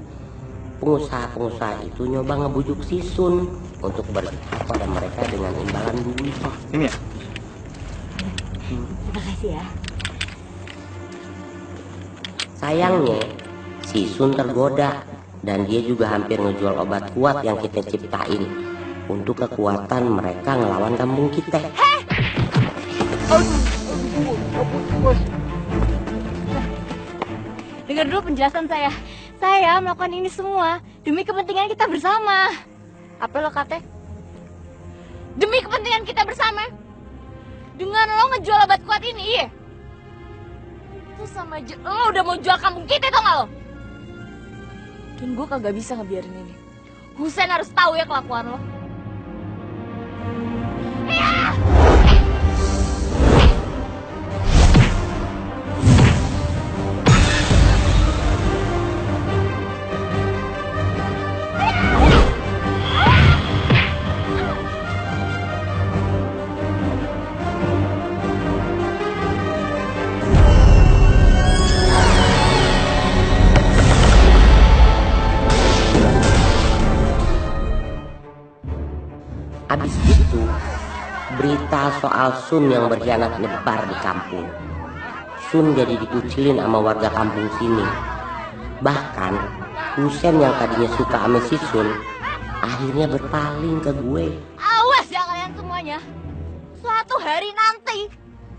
pengusaha-pengusaha itu nyoba ngebujuk si Sun untuk berpihak pada mereka dengan imbalan duit. Ini ya? Terima kasih ya. Sayangnya si Sun tergoda Dan dia juga hampir ngejual obat kuat yang kita ciptain untuk kekuatan mereka ngelawan kampung kita. Dengar dulu penjelasan saya. Saya melakukan ini semua demi kepentingan kita bersama. Apa lo kata? Demi kepentingan kita bersama. Dengan lo ngejual obat kuat ini, iya. Itu sama aja lo udah mau jual kampung kita, tau gak lo? Dan gue kagak bisa ngebiarin ini. Husein harus tahu ya kelakuan lo. Abis itu, berita soal Sun yang berkhianat nyebar di kampung. Sun jadi dikucilin sama warga kampung sini. Bahkan, Husein yang tadinya suka sama si Sun, akhirnya berpaling ke gue. Awas ya kalian semuanya. Suatu hari nanti,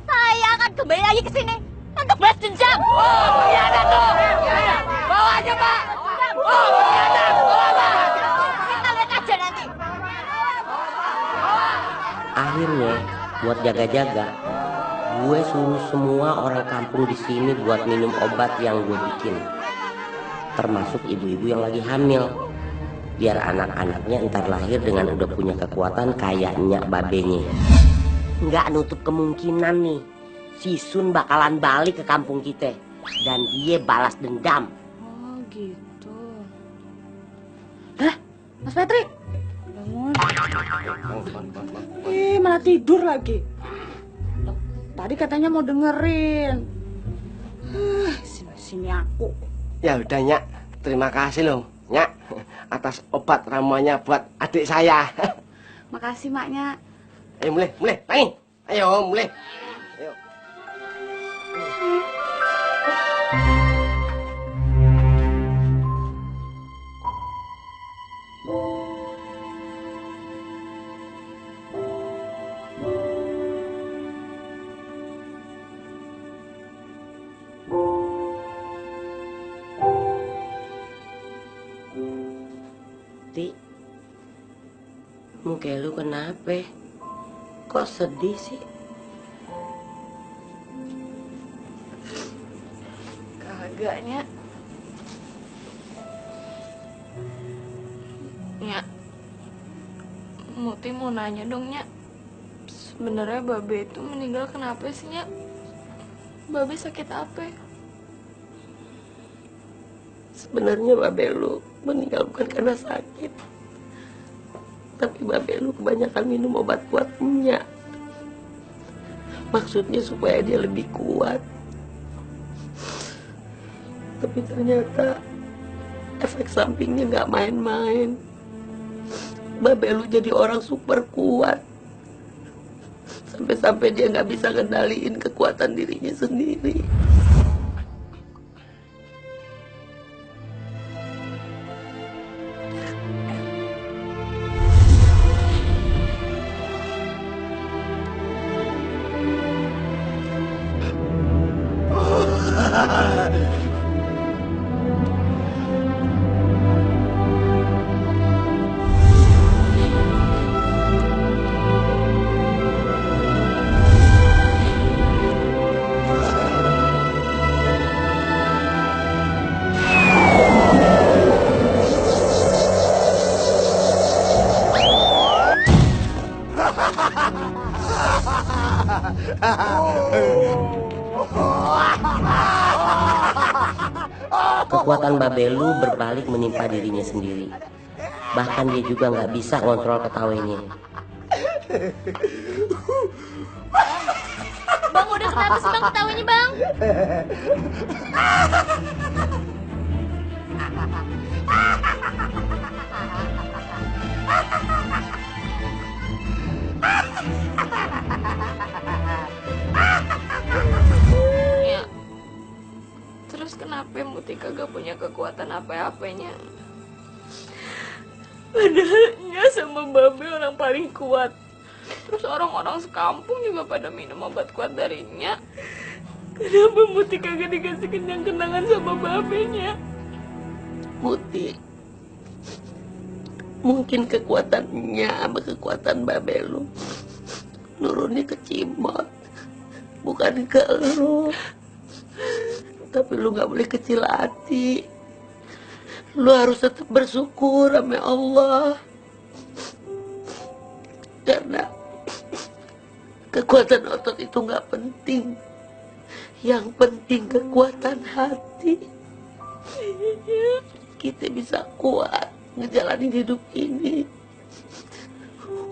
saya akan kembali lagi ke sini untuk balas dendam. Oh, ada tuh. Bawa aja, Pak. Oh, ada. Kita lihat aja nanti. Akhirnya, buat jaga-jaga, gue suruh semua orang kampung di sini buat minum obat yang gue bikin. Termasuk ibu-ibu yang lagi hamil. Biar anak-anaknya ntar lahir dengan udah punya kekuatan kayak nyak babenya. Nggak nutup kemungkinan nih, si Sun bakalan balik ke kampung kita. Dan dia balas dendam. Oh gitu. Hah? Mas Patrick? Bangun. Malah tidur lagi. Loh, tadi katanya mau dengerin. Sini aku. Ya udah Nyak, terima kasih loh Nyak atas obat ramuannya buat adik saya. Makasih maknya. Ayo mulai, main. Ayo mulai. Ayo. Ti, muka lu kenapa? Kok sedih sih? Kagaknya. Nyak, Muti mau nanya dong, Nyak. Sebenarnya Babe itu meninggal kenapa sih, Nyak? Babe sakit apa? Sebenarnya Babe lu meninggal bukan karena sakit, tapi Babe lu kebanyakan minum obat kuat Nyak. Maksudnya supaya dia lebih kuat. Tapi ternyata efek sampingnya nggak main-main. Babe lu jadi orang super kuat. Sampai-sampai dia nggak bisa kendaliin kekuatan dirinya sendiri. Kekuatan Babelu berbalik menimpa dirinya sendiri. Bahkan dia juga nggak bisa ngontrol ketawanya. Bang, udah kenapa sih Bang ketawanya, Bang? Ya. Terus kenapa Muti kagak punya kekuatan apa-apanya? Padahal Nya sama Babe orang paling kuat. Terus orang-orang sekampung juga pada minum obat kuat dari Nya. Kenapa Muti kagak dikasih kenang-kenangan sama Babenya? Muti, mungkin kekuatannya sama kekuatan Babe lu nurunnya ke Cimot, bukan ke lu. Tapi lu gak boleh kecil hati. Lu harus tetap bersyukur sama Allah. Karena kekuatan otot itu gak penting. Yang penting kekuatan hati. Kita bisa kuat ngejalanin hidup ini.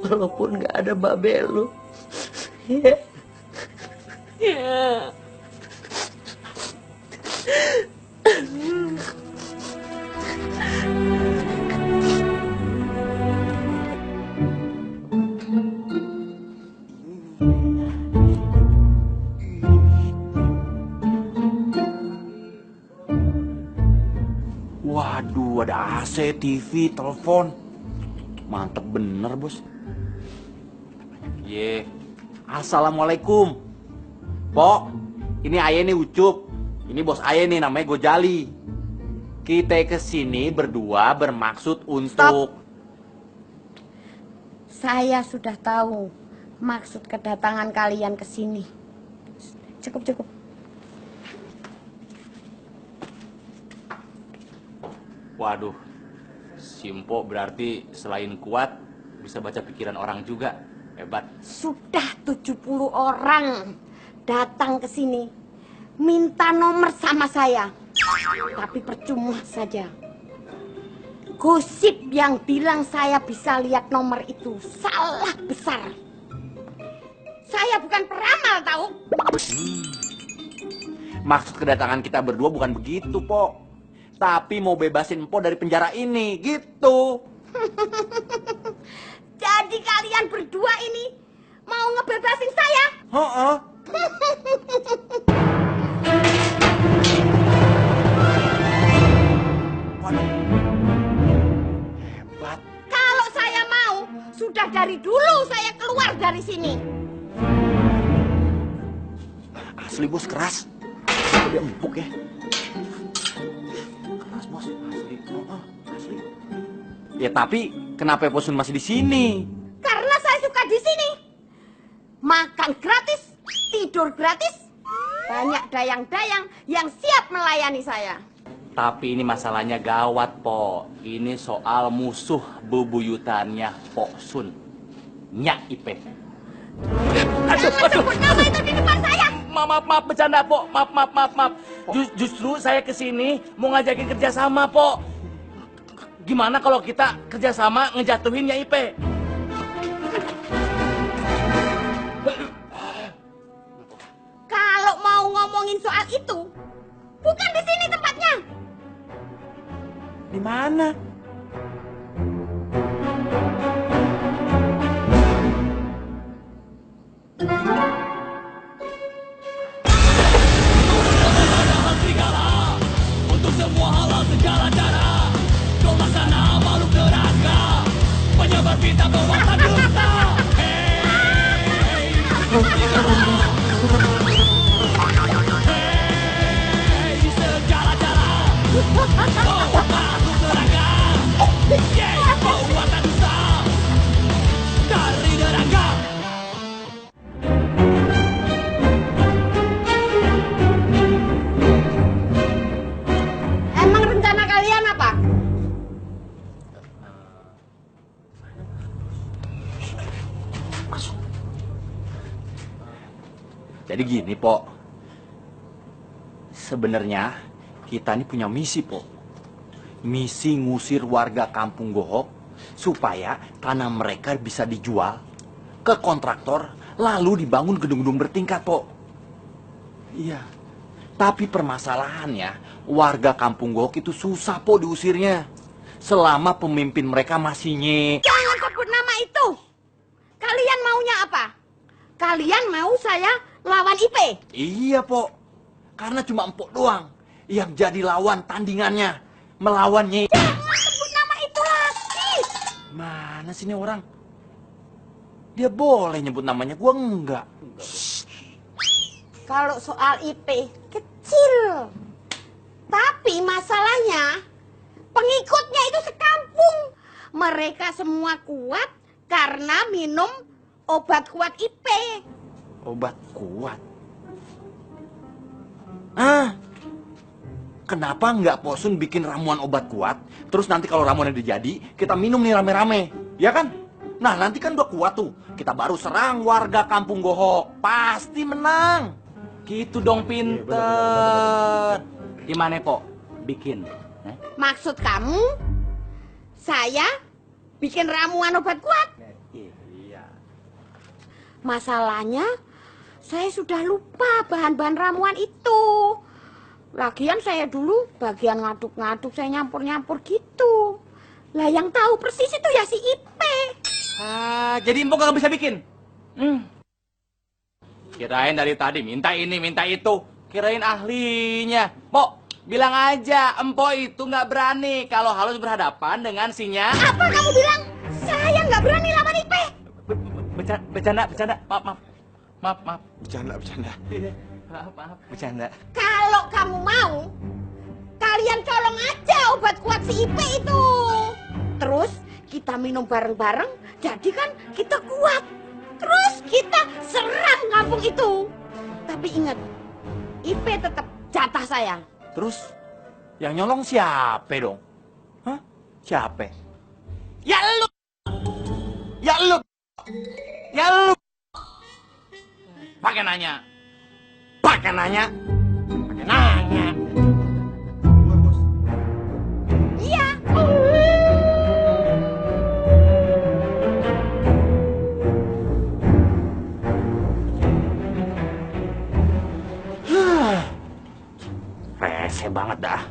Walaupun gak ada Babe lu. Ya. Ya. Waduh, ada AC, TV, telepon. Mantep bener, Bos. Ye. Assalamualaikum. Pok, ini Aye nih Ucup. Ini bos Aye nih namanya Gojali. Kita kesini berdua bermaksud untuk... Saya sudah tahu maksud kedatangan kalian ke sini. Cukup. Waduh, Simpo berarti selain kuat bisa baca pikiran orang juga. Hebat. Sudah 70 orang datang ke sini minta nomor sama saya. Tapi percuma saja. Gosip yang bilang saya bisa lihat nomor itu salah besar. Saya bukan peramal, tahu? Maksud kedatangan kita berdua bukan begitu, Pok. Tapi mau bebasin Pok dari penjara ini, gitu. Jadi kalian berdua ini mau ngebebasin saya? Heeh. Hebat. Kalau saya mau, sudah dari dulu saya keluar dari sini. Asli bos keras. Dia empuk ya. Keras bos, asli. Asli. Ya tapi kenapa Posun masih di sini? Karena saya suka di sini. Makan gratis, tidur gratis. Banyak dayang-dayang yang siap melayani saya. Tapi ini masalahnya gawat, Po. Ini soal musuh bebuyutannya Pok Sun. Nyak Ipe. Jangan sebut nama itu di depan saya. Maaf, bercanda, Po. Maaf. Justru saya kesini mau ngajakin kerjasama, Po. Gimana kalau kita kerjasama ngejatuhin Nyak Ipe? Kalau mau ngomongin soal itu, bukan di sini tempatnya. Di mana? Untuk semua halal segala cara, kau laksana makhluk neraka, penyebar fitnah penguasa dusta. Di segala cara, kau makhluk neraka, penguasa dusta dari neraka. Emang rencana kalian apa? Jadi gini, Pok. Sebenarnya kita ini punya misi, Pok. Misi ngusir warga kampung Gohok supaya tanah mereka bisa dijual ke kontraktor lalu dibangun gedung-gedung bertingkat, Pok. Iya. Tapi permasalahannya warga kampung Gohok itu susah, Pok, diusirnya. Selama pemimpin mereka masih Jangan sebut nama itu. Kalian maunya apa? Kalian mau saya lawan Ipe? Iya, Pok. Karena cuma Empok doang yang jadi lawan tandingannya. Melawan Nyi. Jangan sebut nama itu lagi. Gimana sih ini orang? Dia boleh nyebut namanya, gua enggak. Kalau soal IP kecil. Tapi masalahnya pengikutnya itu sekampung. Mereka semua kuat karena minum obat kuat IP. Obat kuat? Ah, kenapa nggak Posun bikin ramuan obat kuat? Terus nanti kalau ramuannya udah jadi, kita minum nih rame-rame, ya kan? Nah, nanti kan udah kuat tuh. Kita baru serang warga Kampung Gohok. Pasti menang. Gitu dong, pinter. Gimana, Po? Bikin. Maksud kamu, saya bikin ramuan obat kuat? Iya. Masalahnya, saya sudah lupa bahan-bahan ramuan itu. Lagian saya dulu bagian ngaduk-ngaduk, saya nyampur-nyampur gitu. Lah yang tahu persis itu ya si Ipe. Ah, jadi Empok gak bisa bikin? Kirain dari tadi minta ini, minta itu. Kirain ahlinya. Pok, bilang aja Empok itu nggak berani kalau harus berhadapan dengan sinya. Apa kamu bilang? Saya nggak berani lawan Ipe. Bercanda. Maaf. Bercanda. Maaf. Bercanda. Kalau kamu mau, kalian colong aja obat kuat si Ipe itu. Terus kita minum bareng-bareng, jadi kan kita kuat. Terus kita serang kampung itu. Tapi ingat, Ipe tetap jatah saya. Terus yang nyolong siapa dong? Hah? Siapa? Ya lu. Pakai nanya. Iya. Rese banget dah.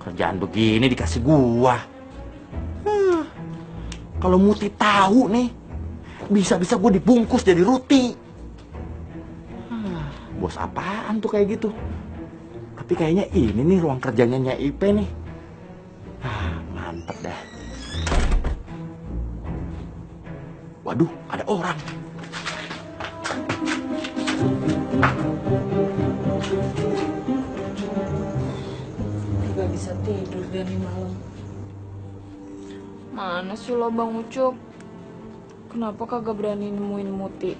Kerjaan begini dikasih gua. Kalau Muti tahu nih, bisa-bisa gua dibungkus jadi ruti. Bos apaan tuh kayak gitu? Tapi kayaknya ini nih ruang kerjanya Nyai Ipe nih. Mantep dah. Waduh, ada orang. Gak bisa tidur dari malam. Mana sih lo Bang Ucup? Kenapa kagak berani nemuin Muti?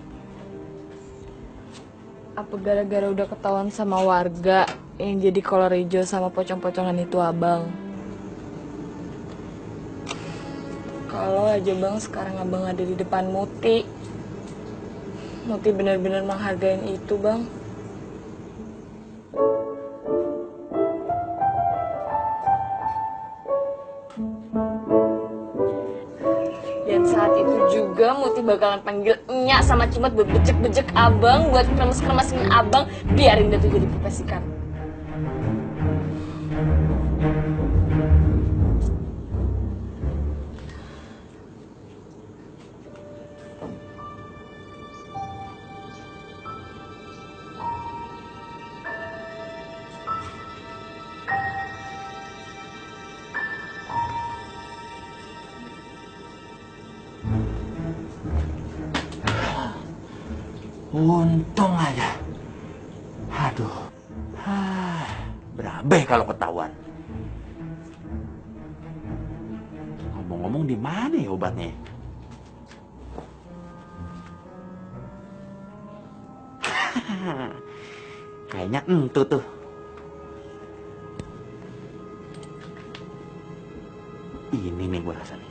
Apa gara-gara udah ketahuan sama warga yang jadi kolor hijau sama pocong-pocongan itu abang? Kalau aja bang sekarang abang ada di depan Muti benar-benar menghargain itu bang. Dan saat itu juga Muti bakalan panggil Nya sama Cimot buat bejek-bejek abang, buat kremes-kremesin abang, biarin dia tuh jadi pepes ikan. Untung aja. Aduh. Berabe kalau ketahuan. Ngomong-ngomong di mana ya obatnya? Kayaknya entu tuh. Ini nih gue rasa nih.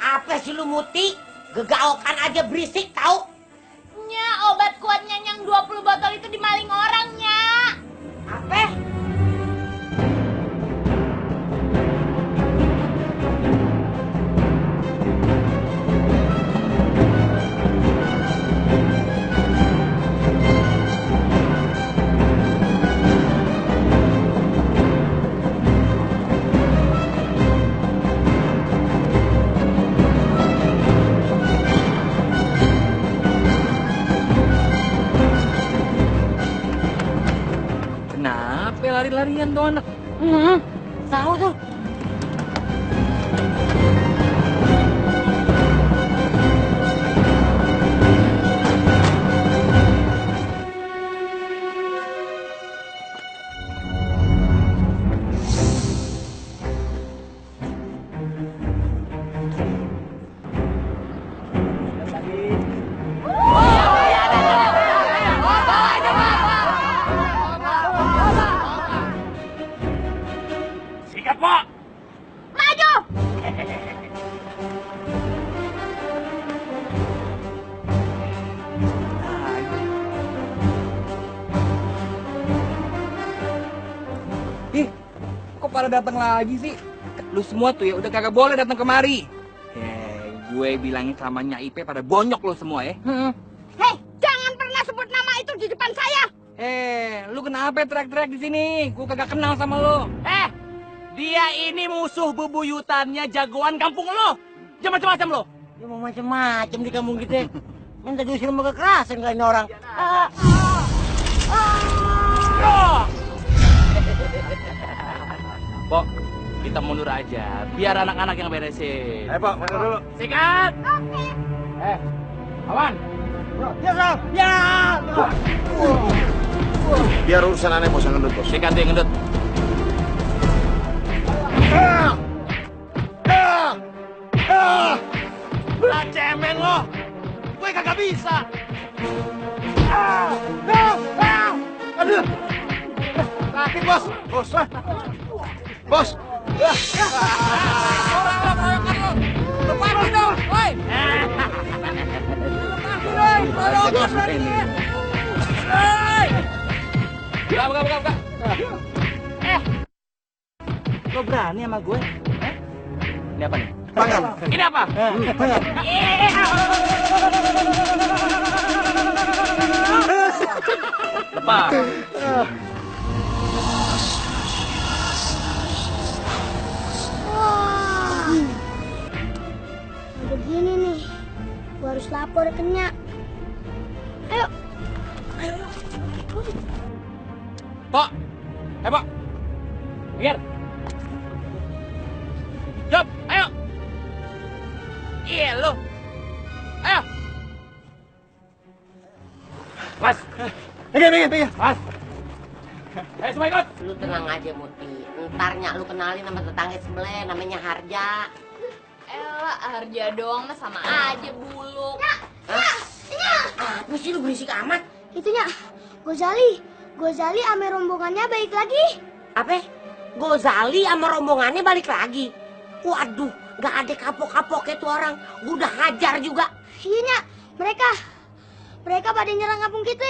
Apa sih lu Muti? Gegaokan aja berisik tau? Nya, obat kuatnya yang 20 botol itu dimaling orangnya. Apa? Kenapa lari-larian tuh anak? Tahu tuh. Sikat, Pak! Maju! Ih, kok pada datang lagi sih? Lu semua tuh ya udah kagak boleh datang kemari. Gue bilangin sama Nyai Ipe pada bonyok lu semua ya. Hei, jangan pernah sebut nama itu di depan saya. Lu kenapa teriak-teriak di sini? Gue kagak kenal sama lu. Dia ini musuh bebuyutannya jagoan kampung lo. Jangan macam-macam lo. Ya mau macem-macem di kampung kita. Minta diusir sama kekerasan kali ini orang. Pok, kita mundur aja. Biar anak-anak yang beresin. Ayo, Pak, mundur dulu. Sikat. Awan. Ya. Biar urusan aneh bos yang gendut, bos. Sikat dia gendut. Cemen lo. Gue kagak bisa. Aduh. Sakit, bos. Bos. Bos. Lepasin dong, woi. Lepasin dong. Buka. Lo berani sama gue? Ini apa nih? Panggang. Ini apa? Lepas. Begini nih, gua harus lapor ke Nya. Ayo. Pak. Pak. Minggir. Jop, ayo. Iya lo. Ayo. Mas. Minggir. Mas. Ayo semua ikut. Lu tenang aja Muti. Entarnya lu kenalin sama tetangga sebelah namanya Harja. Elah, Harja doang mah sama aja buluk. Apa sih lu berisik amat? Itu Nya, Gozali ame rombongannya balik lagi. Apa? Gozali sama rombongannya balik lagi. Waduh, gak ada kapok-kapoknya tuh orang. Gua udah hajar juga. Iya Nya, mereka pada nyerang kampung kita.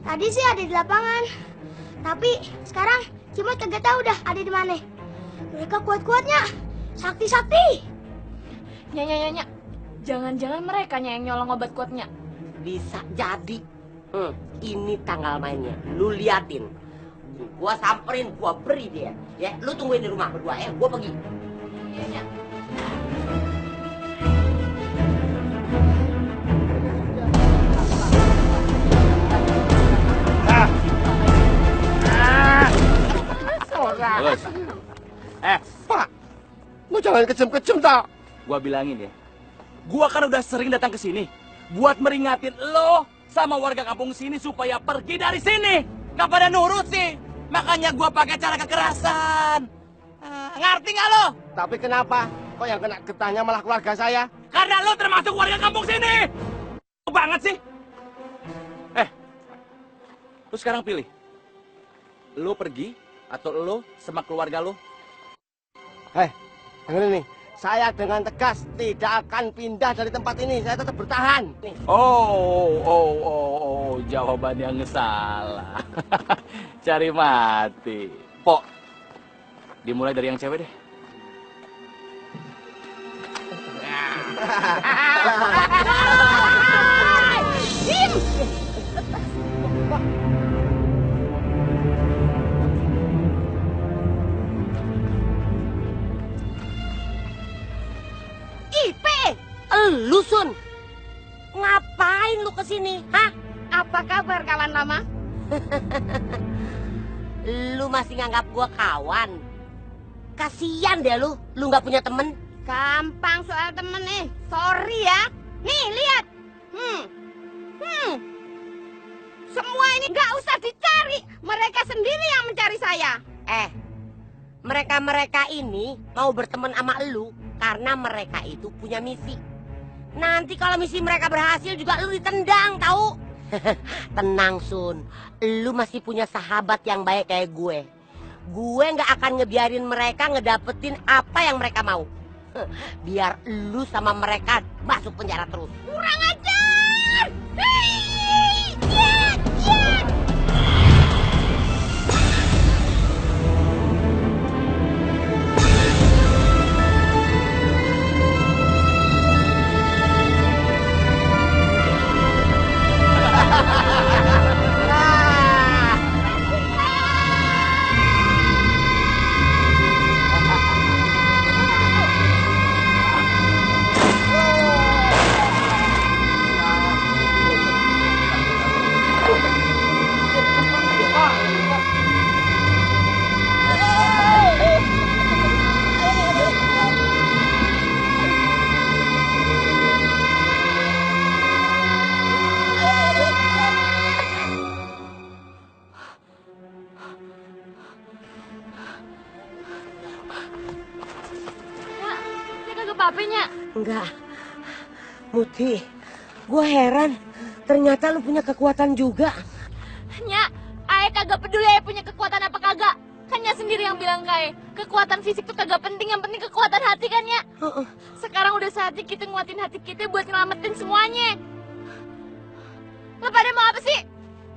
Tadi sih ada di lapangan, tapi sekarang Cimat kagak tahu dah ada di mana. Mereka kuat-kuatnya, sakti. Nya. Jangan-jangan mereka yang nyolong obat kuatnya. Bisa jadi. Ini tanggal mainnya. Lu liatin. Gua samperin, gua beri dia. Ya, lu tungguin di rumah berdua. Gua pergi. Iya, Nya. Bagus. Pak, lu jangan kejem-kejem tau. Gua bilangin ya. Gua kan udah sering datang ke sini buat meringatin lo sama warga kampung sini supaya pergi dari sini. Gak pada nurut sih. Makanya gua pakai cara kekerasan. Ngerti nggak lo? Tapi kenapa? Kok yang kena getahnya malah keluarga saya? Karena lo termasuk warga kampung sini. Banget sih. Lo sekarang pilih. Lo pergi atau lo sama keluarga lo? Yang ini nih, Saya dengan tegas tidak akan pindah dari tempat ini. Saya tetap bertahan. Jawaban yang salah. Cari mati. Pok, dimulai dari yang cewek deh. Ipe, lu Sun, ngapain lu kesini? Hah? Apa kabar kawan lama? Lu masih nganggap gua kawan? Kasian deh lu nggak punya temen. Gampang soal temen nih. Sorry ya. Nih lihat. Semua ini nggak usah dicari. Mereka sendiri yang mencari saya. Mereka ini mau berteman sama elu karena mereka itu punya misi. Nanti kalau misi mereka berhasil juga lu ditendang, tahu? Tenang Sun, lu masih punya sahabat yang baik kayak gue. Gue nggak akan ngebiarin mereka ngedapetin apa yang mereka mau. Biar lu sama mereka masuk penjara terus. Kurang ajar! Enggak, Muti, gue heran. Ternyata lu punya kekuatan juga. Nyak, Ae kagak peduli Ae punya kekuatan apa kagak. Kan Nyak sendiri yang bilang ke Ae, kekuatan fisik tuh kagak penting, yang penting kekuatan hati kan Nyak. Sekarang udah saatnya kita nguatin hati kita buat nyelamatin semuanya. Lo pada mau apa sih?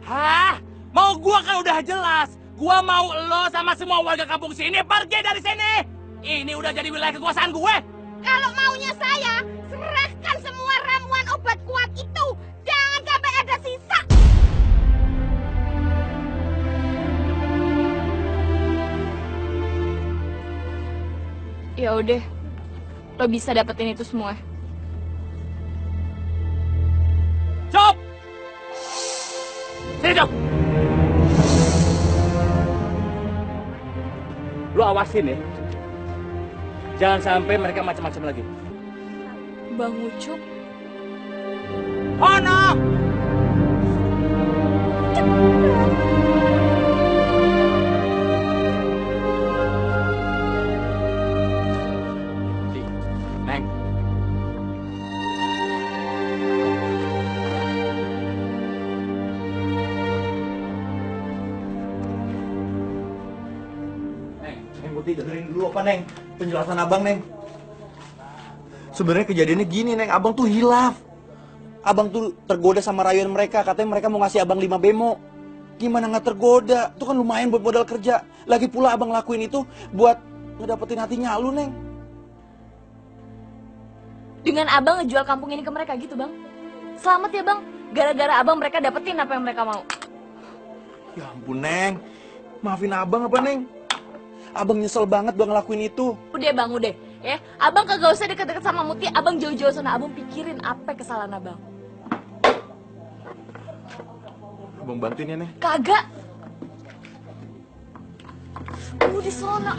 Hah? Mau gua kan udah jelas. Gua mau lo sama semua warga kampung sini pergi dari sini. Ini udah jadi wilayah kekuasaan gue. Kalau maunya saya, serahkan semua ramuan obat kuat itu. Jangan sampai ada sisa. Ya udah, lo bisa dapetin itu semua. Cop! Sini Cop! Lo awasin ya. Jangan sampai mereka macam-macam lagi. Bang Ucup. Oh no! Neng. Neng Muti, dengerin dulu apa Neng? Penjelasan abang Neng. Sebenarnya kejadiannya gini Neng, abang tuh hilaf. Abang tuh tergoda sama rayuan mereka, katanya mereka mau ngasih abang 5 bemo. Gimana nggak tergoda? Itu kan lumayan buat modal kerja. Lagi pula abang lakuin itu buat ngedapetin hatinya lu Neng. Dengan abang ngejual kampung ini ke mereka gitu bang. Selamat ya bang, gara-gara abang mereka dapetin apa yang mereka mau. Ya ampun Neng, maafin abang apa Neng? Abang nyesel banget bang ngelakuin itu. Udah bang, udah ya. Abang kagak usah deket-deket sama Muti. Abang jauh-jauh sana. Abang pikirin apa kesalahan abang. Abang bantuin ya Neng. Kagak. Di sana.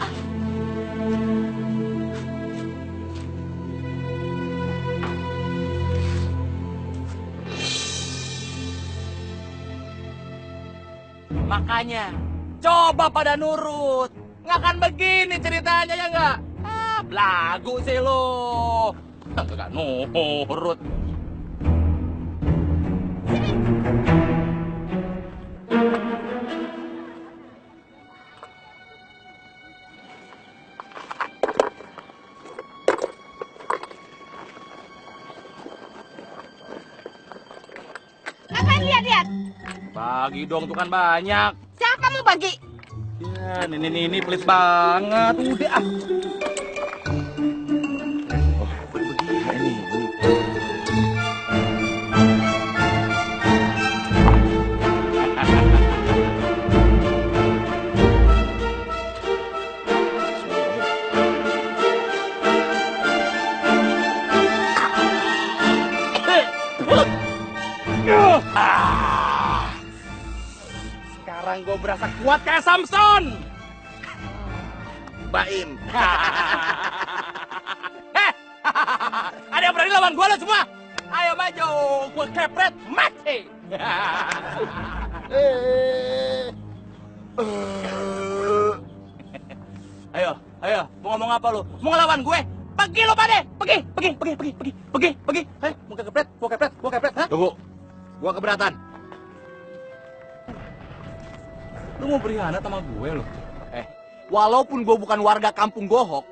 Makanya, coba pada nurut. Nggak akan begini ceritanya ya nggak? Belagu sih lo. Nggak nurut. Ngapain lihat-lihat? Bagi dong, tuh kan banyak. Siapa mau bagi? Ya, ini pelit banget. Udah ah. Sekarang gue berasa kuat kayak Samson. Baim. Ada yang berani lawan gue lo semua? Ayo maju, gue kepret mati. Ayo, mau ngomong apa lu? Mau ngelawan gue? Pergi lo pade, pergi. Mau kepret. Hah? Tunggu, gua keberatan. Lu mau berkhianat sama gue lo? Walaupun gue bukan warga kampung Gohok,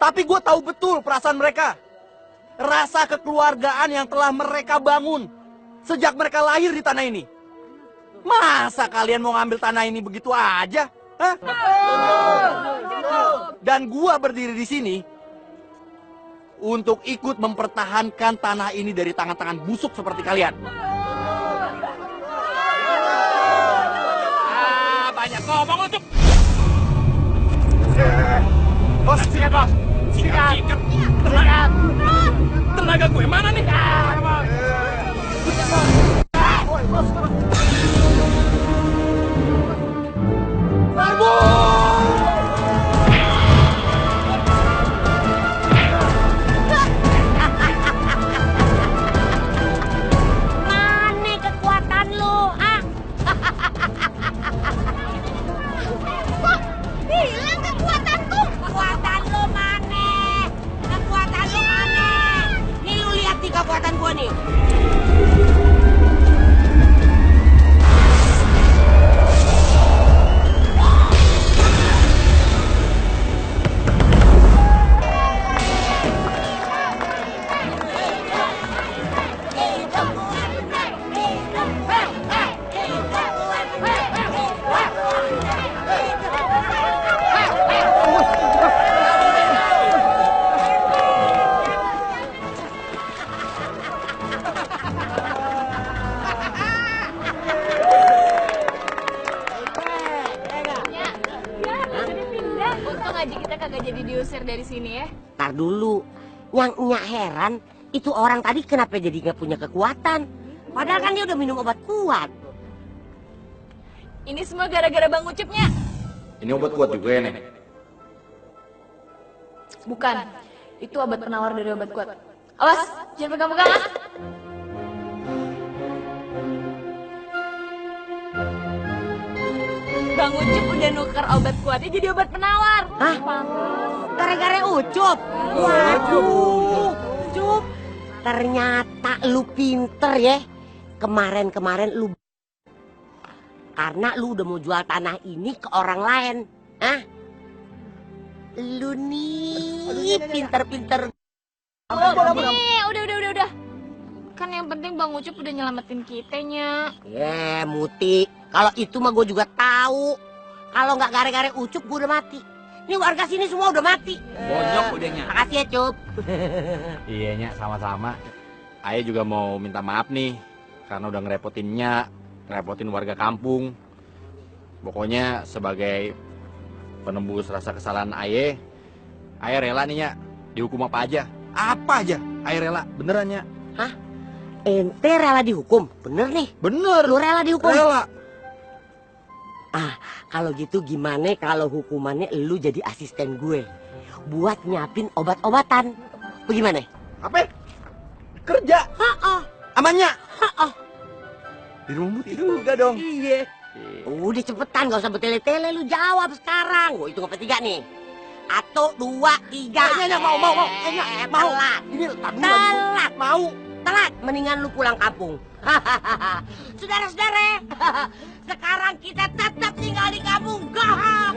tapi gue tahu betul perasaan mereka. Rasa kekeluargaan yang telah mereka bangun sejak mereka lahir di tanah ini. Masa kalian mau ngambil tanah ini begitu aja? Hah? Dan gue berdiri di sini untuk ikut mempertahankan tanah ini dari tangan-tangan busuk seperti kalian. Banyak ngomong lu, Cuk. Bos, sikat bos. Sikat. Tenaga gue mana nih? Mana kekuatan lu, ah? Kok hilang kekuatanku? Kekuatan lu mana? Kekuatan lu mana? Nih lu lihat nih kekuatan gua nih. Untung aja kita kagak jadi diusir dari sini ya. Ntar dulu, yang Nyak heran itu orang tadi kenapa jadi nggak punya kekuatan? Padahal kan dia udah minum obat kuat. Ini semua gara-gara Bang Ucupnya. Ini obat kuat juga ya, Nek? Bukan. Itu obat penawar dari obat kuat. Awas, jangan pegang-pegang ah. Bang Ucup udah nuker obat kuatnya jadi obat penawar. Hah? Gara-gara Ucup? Waduh, Ucup. Ternyata lu pinter ya. Kemarin-kemarin lu... Karena lu udah mau jual tanah ini ke orang lain. Hah? Lu nih pinter-pinter. Nih, udah. Kan yang penting Bang Ucup udah nyelamatin kitanya. Muti. Kalau itu mah gue juga tahu. Kalau nggak gara-gara Ucup gue udah mati. Ini warga sini semua udah mati. Bonyok udahnya. Makasih ya, Cup. Iya, Nya, sama-sama. Ayah juga mau minta maaf nih karena udah ngerepotin Nya, ngerepotin warga kampung. Pokoknya sebagai penembus rasa kesalahan Ayah rela nih, Nya, dihukum apa aja. Apa aja, Ayah rela, beneran, Nya. Hah? Ente rela dihukum? Bener nih? Bener. Lu rela dihukum? Rela. Kalau gitu gimana kalau hukumannya lu jadi asisten gue buat nyiapin obat-obatan? Bagaimana? Apa? Kerja? Amannya? Di rumah Muti juga dong. Iya. Udah cepetan, gak usah bertele-tele, lu jawab sekarang. Gue hitung sampai 3 nih. 1, 2, 3. Mau. Telat. Telat. Mendingan lu pulang kampung. Saudara-saudara, sekarang kita tetap tinggal di kampung Gohok.